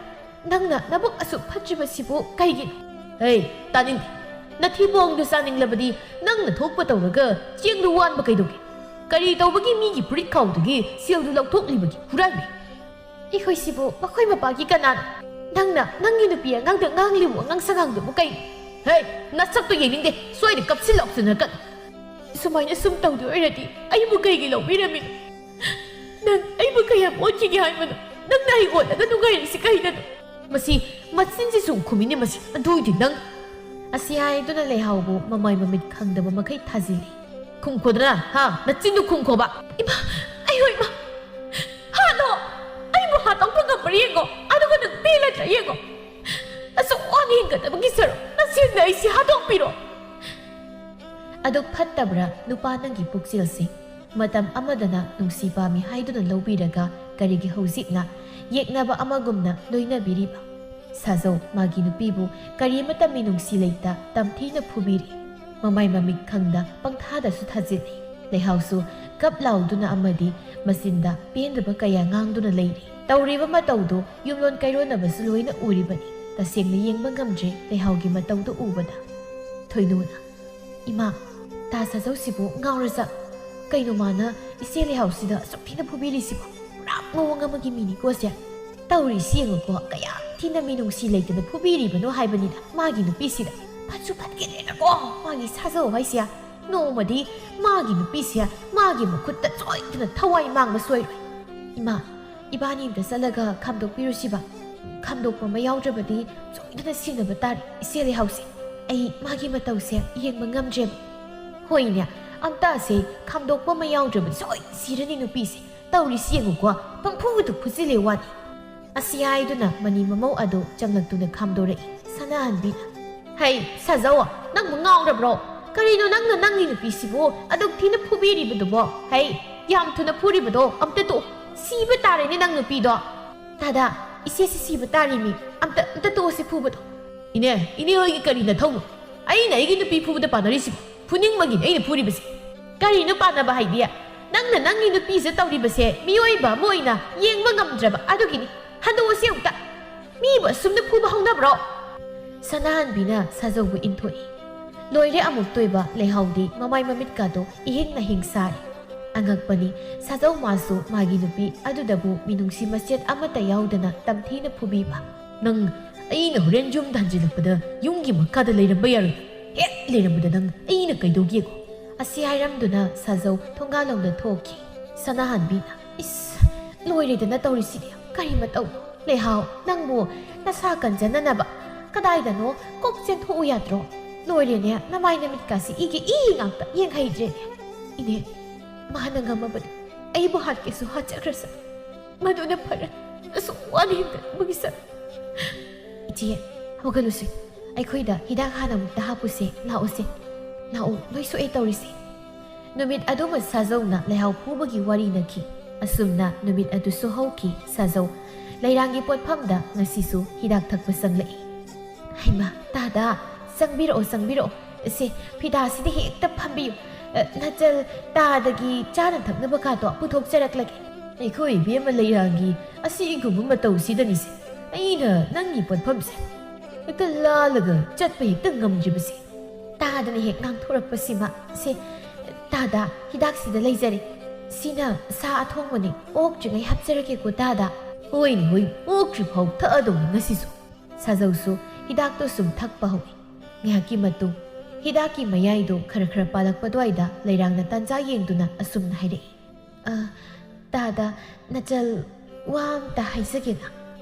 ꯅꯪꯅ ꯅꯕꯨꯛ ꯑꯁꯨꯛ ꯐꯠꯇ꯭ꯔꯤꯕꯁꯤꯕꯨ ꯀꯩꯒꯤꯅꯣ?" "ꯍꯦ, ꯇꯥꯅꯤꯡꯗꯦ꯫ ꯅꯊꯤꯕꯣꯡꯗꯨ ꯆꯥꯅꯤꯡꯂꯕꯗꯤ ꯅꯪꯅ ꯊꯣꯛꯄ ꯇꯧꯔꯒ ꯆꯦꯡꯗꯨ ꯋꯥꯟꯕ ꯀꯩꯗꯧꯒꯦ? ꯀꯔꯤ ꯇꯧꯕꯒꯤ ꯃꯤꯒꯤ ꯐꯨꯔꯤꯠ ꯈꯥꯎꯗꯒꯤ ꯁꯦꯜꯗꯨ ꯂꯧꯊꯣꯛꯂꯤꯕꯒꯦ, ꯍꯨꯔꯥꯟꯕꯤ? ꯑꯩꯈꯣꯏꯁꯤꯕꯨ ꯃꯈꯣꯏ ꯃꯄꯥꯒꯤ ꯀꯅꯥꯅꯣ? ꯅꯪꯅ ꯅꯪꯒꯤ ꯅꯨꯄꯤ ꯑꯉꯥꯡꯗ ꯉꯥꯡꯂꯤꯕ ꯋꯥꯉꯥꯡ ꯁꯉꯥꯡꯗꯨꯕꯨ ꯀꯩꯅꯣ? ꯍꯦ, ꯅꯁꯛꯇꯨ ꯌꯦꯡꯅꯤꯡꯗꯦ, ꯁ꯭ꯋꯥꯏꯗ ꯀꯞꯁꯤꯜꯂꯛꯇꯅ ꯀꯠ ꯁꯨꯃꯥꯏꯅ ꯁꯨꯝ ꯇꯧꯗꯣꯏ ꯑꯣꯏꯔꯗꯤ ꯑꯩꯕꯨ ꯀꯩꯒꯤ ꯂꯧꯕꯤꯔꯝꯃꯤꯅꯣ? ꯅꯪ ꯑꯩꯕꯨ ꯀꯌꯥꯝ ꯑꯣꯠꯈꯤꯒꯦ ꯍꯥꯏꯕꯅꯣ? ꯅꯪꯅ ꯑꯩ ꯑꯣꯠꯂꯒ ꯅꯨꯡꯉꯥꯏꯔꯤꯁꯤ ꯀꯩꯗꯅꯣ? ꯃꯁꯤ ꯃꯆꯤꯟꯁꯤꯁꯨ ꯈꯨꯝꯃꯤꯅꯦ ꯃꯁꯤ꯫ ꯑꯗꯨꯏꯗꯤ ꯅꯪ ꯑꯁꯤ ꯍꯥꯏꯗꯨꯅ ꯂꯩꯍꯥꯎꯕꯨ ꯃꯃꯥꯏ ꯃꯃꯤꯠ ꯈꯪꯗꯕ ꯃꯈꯩ ꯊꯥꯖꯤꯜꯂꯤ꯫ ꯈꯨꯝꯈꯣꯗꯅ, ꯍꯥ? ꯅꯆꯤꯟꯗꯨ ꯈꯨꯝꯈꯣꯕ꯫ ꯏꯃꯥ, ꯑꯩ ꯍꯣꯏ, ꯏꯃꯥ꯫ ꯍꯥꯠꯂꯣ! ꯑꯩꯕꯨ ꯍꯥꯠꯇꯣꯛꯄ ꯉꯝꯕ꯭ꯔꯥ ꯌꯦꯡꯉꯣ, ꯑꯗꯨꯒ ꯅꯪ ꯄꯦꯜꯂꯗ꯭ꯔꯥ ꯌꯦꯡꯉꯣ꯫ ꯑꯁꯨꯛ ꯋꯥꯅ ꯍꯤꯡꯒꯗꯕꯒꯤ ꯁꯔꯨꯛ ꯅꯆꯤꯟꯗ ꯑꯩꯁꯦ ꯍꯥꯠꯇꯣꯛꯄꯤꯔꯣ꯫ ꯑꯗꯨ ꯐꯠꯇꯕ꯭ꯔꯥ ꯅꯨꯄꯥ ꯅꯪꯒꯤ ꯄꯨꯛꯆꯦꯜꯁꯦ? ꯃꯇꯝ ꯑꯃꯗꯅ ꯅꯨꯡꯁꯤ ꯄꯥꯝꯃꯤ ꯍꯥꯏꯗꯨꯅ ꯂꯧꯕꯤꯔꯒ ꯀꯔꯤꯒꯤ ꯍꯧꯖꯤꯛꯅ ꯌꯦꯛꯅꯕ ꯑꯃꯒꯨꯝꯅ ꯂꯣꯏꯅꯕꯤꯔꯤꯕ? ꯁꯥꯖꯧ ꯃꯥꯒꯤ ꯅꯨꯄꯤꯕꯨ ꯀꯔꯤꯃꯇ ꯃꯤꯅꯨꯡꯁꯤ ꯂꯩꯇ ꯇꯝꯊꯤꯅ ꯐꯨꯕꯤꯔꯤ꯫ ꯃꯃꯥꯏ ꯃꯃꯤꯠ ꯈꯪꯗ ꯄꯪꯊꯥꯗꯁꯨ ꯊꯥꯖꯤꯜꯂꯤ꯫ ꯂꯩꯍꯥꯎꯁꯨ ꯀꯞ ꯂꯥꯎꯗꯨꯅ ꯑꯃꯗꯤ ꯃꯆꯤꯟꯗ ꯄꯦꯟꯗꯕ ꯀꯌꯥ ꯉꯥꯡꯗꯨꯅ ꯂꯩꯔꯤ꯫ ꯇꯧꯔꯤꯕ ꯃꯇꯧꯗꯨ ꯌꯨꯝꯂꯣꯟ ꯀꯩꯔꯣꯟꯅꯕꯁꯨ ꯂꯣꯏꯅ ꯎꯔꯤꯕꯅꯤ꯫ ꯇꯁꯦꯡꯅ ꯌꯦꯡꯕ ꯉꯝꯗ꯭ꯔꯦ ꯂꯩꯍꯥꯎꯒꯤ ꯃꯇꯧꯗꯨ ꯎꯕꯗ꯫ ꯊꯣꯏꯅꯨꯅ, "ꯏꯃꯥ, ꯇꯥ ꯁꯥꯖꯧꯁꯤꯕꯨ ꯉꯥꯎꯔꯖꯥꯠ꯫ ꯀꯩꯅꯣ ꯃꯥꯅ ꯏꯆꯦ ꯂꯩꯍꯥꯎꯁꯤꯗ ꯑꯁꯨꯛ ꯊꯤꯅ ꯐꯨꯕꯤꯔꯤꯁꯤꯕꯣ? ꯄꯨꯔꯥ ꯃꯑꯣꯡ ꯑꯃꯒꯤ ꯃꯤꯅꯤꯀꯣ ꯁꯦ꯫ ꯇꯧꯔꯤꯁꯤ ꯌꯦꯡꯉꯨꯀꯣ, ꯀꯌꯥꯝ ꯊꯤꯅ ꯃꯤꯅꯨꯡꯁꯤ ꯂꯩꯇꯅ ꯐꯨꯕꯤꯔꯤꯕꯅꯣ ꯍꯥꯏꯕꯅꯤꯗ ꯃꯥꯒꯤ ꯅꯨꯄꯤꯁꯤꯗ꯫ ꯐꯠꯁꯨ ꯐꯠꯈꯤꯗ꯭ꯔꯦꯗꯀꯣ ꯃꯥꯒꯤ ꯁꯥꯖꯧ ꯍꯥꯏꯁꯦ꯫ ꯅꯣꯡꯃꯗꯤ ꯃꯥꯒꯤ ꯅꯨꯄꯤꯁꯦ ꯃꯥꯒꯤ ꯃꯈꯨꯠꯇ ꯁꯣꯏꯗꯅ ꯊꯋꯥꯏ ꯃꯥꯡꯕ ꯁꯣꯏꯔꯣꯏ꯫ ꯏꯃꯥ, ꯏꯕꯥꯅꯤ ꯑꯝꯇ ꯆꯠꯂꯒ ꯈꯥꯝꯗꯣꯛꯄꯤꯔꯨꯁꯤꯕ꯫ ꯈꯥꯝꯗꯣꯛꯄ ꯑꯃ ꯌꯥꯎꯗ꯭ꯔꯕꯗꯤ ꯁꯣꯏꯗꯅ ꯁꯤꯅꯕ ꯇꯥꯔꯦ ꯏꯆꯦ ꯂꯩꯍꯥꯎꯁꯦ꯫ ꯑꯩ ꯃꯥꯒꯤ ꯃꯇꯧꯁꯦ ꯌꯦꯡꯕ ꯉꯝꯗ꯭ꯔꯦꯕ꯫ ꯍꯣꯏꯅꯦ, ꯑꯝꯇꯁꯦ ꯈꯥꯝꯗꯣꯛꯄ ꯑꯃ ꯌꯥꯎꯗ꯭ꯔꯕꯗꯤ ꯁꯣꯏ ꯁꯤꯔꯅꯤ ꯅꯨꯄꯤꯁꯦ꯫ ꯇꯧꯔꯤꯁꯤ ꯌꯦꯡꯉꯨꯀꯣ, ꯄꯪꯐꯨꯗ ꯐꯨꯖꯤꯜꯂꯦ ꯋꯥꯅꯤ꯫" ꯑꯁꯤ ꯍꯥꯏꯗꯨꯅ ꯃꯅꯤ ꯃꯃꯧ ꯑꯗꯨ ꯆꯪꯂꯛꯇꯨꯅ ꯈꯥꯝꯗꯣꯔꯛꯏ꯫ ꯁꯅꯥꯍꯟꯕꯤꯅ, "ꯍꯩ, ꯁꯥꯖꯧ, ꯅꯪꯕꯨ ꯉꯥꯎꯔꯕ꯭ꯔꯣ? ꯀꯔꯤꯅꯣ ꯅꯪꯅ ꯅꯪꯒꯤ ꯅꯨꯄꯤꯁꯤꯕꯨ ꯑꯗꯨꯛ ꯊꯤꯅ ꯐꯨꯕꯤꯔꯤꯕꯗꯨꯕꯣ? ꯍꯩ, ꯌꯥꯝ ꯊꯨꯅ ꯐꯨꯔꯤꯕꯗꯣ ꯑꯝꯇ ꯇꯣꯛ꯫ ꯁꯤꯕ ꯇꯥꯔꯦꯅꯦ ꯅꯪ ꯅꯨꯄꯤꯗꯣ꯫" "ꯇꯥꯗ, ꯏꯆꯦꯁꯤ ꯁꯤꯕ ꯇꯥꯔꯤꯃꯤ꯫ ꯑꯝꯇ, ꯑꯝꯇ ꯇꯣꯛꯑꯁꯤ ꯐꯨꯕꯗꯣ꯫" "ꯏꯅꯦ, ꯏꯅꯦ ꯍꯣꯏꯒꯤ ꯀꯔꯤ ꯅꯊꯧꯅꯣ? ꯑꯩꯅ ꯑꯩꯒꯤ ꯅꯨꯄꯤ ꯐꯨꯕꯗ ꯄꯥꯟꯅꯔꯤꯁꯤꯕꯣ? ꯐꯨꯅꯤꯡꯕꯒꯤꯅꯦ ꯑꯩꯅ ꯐꯨꯔꯤꯕꯁꯦ꯫" "ꯀꯔꯤꯅꯣ ꯄꯥꯟꯅꯕ ꯍꯥꯏꯗꯤ? ꯅꯪꯅ ꯅꯪꯒꯤ ꯅꯨꯄꯤꯁꯦ ꯇꯧꯔꯤꯕꯁꯦ ꯃꯤꯑꯣꯏꯕ ꯑꯃ ꯑꯣꯏꯅ ꯌꯦꯡꯕ ꯉꯝꯗ꯭ꯔꯕ ꯑꯗꯨꯒꯤꯅꯤ꯫ ꯍꯟꯗꯣꯛꯑꯁꯤ ꯑꯃꯨꯛꯇ꯫ ꯃꯤꯕꯨ ꯑꯁꯨꯝꯅ ꯐꯨꯕ ꯍꯧꯅꯕ꯭ꯔꯣ?" ꯁꯅꯥꯍꯟꯕꯤꯅ ꯁꯥꯖꯧꯕꯨ ꯏꯟꯊꯣꯛꯏ꯫ ꯂꯣꯏꯔꯦ ꯑꯃꯨꯛꯇꯣꯏꯕ ꯂꯩꯍꯥꯎꯗꯤ ꯃꯃꯥꯏ ꯃꯃꯤꯠꯀꯥꯗꯣ ꯏꯍꯤꯡꯅ ꯍꯤꯡ ꯁꯥꯔꯦ꯫ ꯑꯉꯛꯄꯅꯤ, ꯁꯥꯖꯧ ꯃꯥꯁꯨ ꯃꯥꯒꯤ ꯅꯨꯄꯤ ꯑꯗꯨꯗꯕꯨ ꯃꯤꯅꯨꯡꯁꯤ ꯃꯆꯦꯠ ꯑꯃꯠꯇ ꯌꯥꯎꯗꯅ ꯇꯝꯊꯤꯅ ꯐꯨꯕꯤꯕ꯫ "ꯅꯪ, ꯑꯩꯅ ꯍꯣꯔꯦꯟ ꯌꯨꯝꯗ ꯍꯟꯖꯤꯜꯂꯛꯄꯗ ꯌꯨꯝꯒꯤ ꯃꯈꯥꯗ ꯂꯩꯔꯝꯕ ꯌꯥꯔꯣꯏ꯫ ꯍꯦꯛ ꯂꯩꯔꯝꯕꯗ ꯅꯪ ꯑꯩꯅ ꯀꯩꯗꯧꯒꯦꯀꯣ?" ꯑꯁꯤ ꯍꯥꯏꯔꯝꯗꯨꯅ ꯁꯥꯖꯧ ꯊꯣꯡꯒꯥꯜꯂꯣꯝꯗ ꯊꯣꯛꯈꯤ꯫ ꯁꯅꯥꯍꯟꯕꯤꯅ, "ꯏꯁ, ꯂꯣꯏꯔꯦꯗꯅ ꯇꯧꯔꯤꯁꯤꯗꯤ꯫ ꯀꯔꯤ ꯃꯇꯧꯅꯣ? ꯂꯩꯍꯥꯎ, ꯅꯪꯕꯨ ꯅꯁꯥ ꯀꯟꯖꯅꯅꯕ ꯀꯗꯥꯏꯗꯅꯣ ꯀꯣꯛ ꯆꯦꯟꯊꯣꯛꯎ ꯌꯥꯗ꯭ꯔꯣ? ꯂꯣꯏꯔꯦꯅꯦ, ꯅꯃꯥꯏ ꯅꯃꯤꯠꯀꯥꯁꯤ ꯏꯒꯤ ꯏ ꯉꯥꯛꯇ, ꯌꯦꯡꯍꯩꯗ꯭ꯔꯦꯅꯦ꯫ ꯏꯅꯦ, ꯃꯥꯅ ꯉꯝꯃꯕꯅꯤ꯫ ꯑꯩꯕꯨ ꯍꯥꯠꯀꯦꯁꯨ ꯍꯥꯠꯆꯈ꯭ꯔꯁ꯫ ꯃꯗꯨꯅ ꯐꯔꯦ꯫ ꯑꯁꯨꯛ ꯋꯥꯅ ꯍꯤꯡꯒꯠꯄꯒꯤ ꯁꯔꯨꯛ꯫ ꯏꯆꯦ, ꯍꯧꯒꯠꯂꯨꯁꯦ꯫ ꯑꯩꯈꯣꯏꯗ ꯍꯤꯗꯥꯛ ꯍꯥꯟꯅ ꯑꯃꯨꯛꯇ ꯍꯥꯞꯄꯨꯁꯦ꯫ ꯂꯥꯛꯑꯣꯁꯦ꯫ ꯂꯥꯛꯑꯣ, ꯂꯣꯏ ꯁꯣꯛꯑꯦ ꯇꯧꯔꯤꯁꯦ꯫" ꯅꯨꯃꯤꯠ ꯑꯗꯨꯃ ꯁꯥꯖꯧꯅ ꯂꯩꯍꯥꯎ ꯐꯨꯕꯒꯤ ꯋꯥꯔꯤ ꯅꯈꯤ꯫ ꯑꯁꯨꯝꯅ ꯅꯨꯃꯤꯠ ꯑꯗꯨꯁꯨ ꯍꯧꯈꯤ꯫ ꯁꯥꯖꯧ ꯂꯩꯔꯥꯡꯒꯤ ꯄꯣꯠꯐꯝꯗ ꯉꯁꯤꯁꯨ ꯍꯤꯗꯥꯛ ꯊꯛꯄ ꯆꯪꯂꯛꯏ꯫ "ꯍꯩꯃꯥ, ꯇꯥꯗ, ꯆꯪꯕꯤꯔꯛꯑꯣ, ꯆꯪꯕꯤꯔꯛꯑꯣ꯫ ꯁꯦ, ꯐꯤꯗꯥꯁꯤꯗ ꯍꯦꯛꯇ ꯐꯝꯕꯤꯌꯨ꯫ ꯑ, ꯅꯆꯜ ꯇꯥꯗꯒꯤ ꯆꯥꯅ ꯊꯛꯅꯕ ꯀꯥꯗꯣ ꯄꯨꯊꯣꯛꯆꯔꯛꯂꯒꯦ꯫" "ꯑꯩꯈꯣꯏ ꯏꯕꯦꯝꯃ ꯂꯩꯔꯥꯡꯒꯤ ꯑꯁꯤꯒꯨꯝꯕ ꯃꯇꯧꯁꯤꯗꯅꯤꯁꯦ ꯑꯩꯅ ꯅꯪꯒꯤ ꯄꯣꯠꯐꯝꯁꯦ ꯍꯦꯛꯇ ꯂꯥꯜꯂꯒ ꯆꯠꯄ ꯍꯦꯛꯇ ꯉꯝꯗ꯭ꯔꯤꯕꯁꯦ꯫" ꯇꯥꯗꯅ ꯍꯦꯛ ꯉꯥꯡꯊꯣꯔꯛꯄꯁꯤꯃ꯫ "ꯁꯦ, ꯇꯥꯗ, ꯍꯤꯗꯥꯛꯁꯤꯗ ꯂꯩꯖꯔꯦ꯫ ꯁꯤꯅ ꯁꯥ ꯑꯊꯣꯡꯕꯅꯤ, ꯑꯣꯛꯇ꯭ꯔꯤꯉꯩ ꯍꯥꯞꯆꯔꯛꯀꯦꯀꯣ ꯇꯥꯗ꯫" "ꯍꯣꯏꯅꯦ, ꯍꯣꯏ, ꯑꯣꯛꯇ꯭ꯔꯤ ꯐꯥꯎ ꯊꯛꯑꯗꯧꯅꯤ ꯉꯁꯤꯁꯨ꯫" ꯁꯥꯖꯧꯁꯨ ꯍꯤꯗꯥꯛꯇꯨ ꯁꯨꯝ ꯊꯛꯄ ꯍꯧꯏ꯫ ꯉꯥꯏꯍꯥꯛꯀꯤ ꯃꯇꯨꯡ ꯍꯤꯗꯥꯛꯀꯤ ꯃꯌꯥꯏꯗꯨ ꯈꯔ ꯈꯔ ꯄꯥꯜꯂꯛꯄ ꯑꯗꯨꯋꯥꯏꯗ ꯂꯩꯔꯥꯡꯅ ꯇꯥꯟꯖꯥ ꯌꯦꯡꯗꯨꯅ ꯑꯁꯨꯝꯅ ꯍꯥꯏꯔꯛꯏ꯫ "ꯑ, ꯇꯥꯗ, ꯅꯆꯜ, ꯋꯥ ꯑꯝꯇ ꯍꯥꯏꯖꯒꯦꯅ꯫"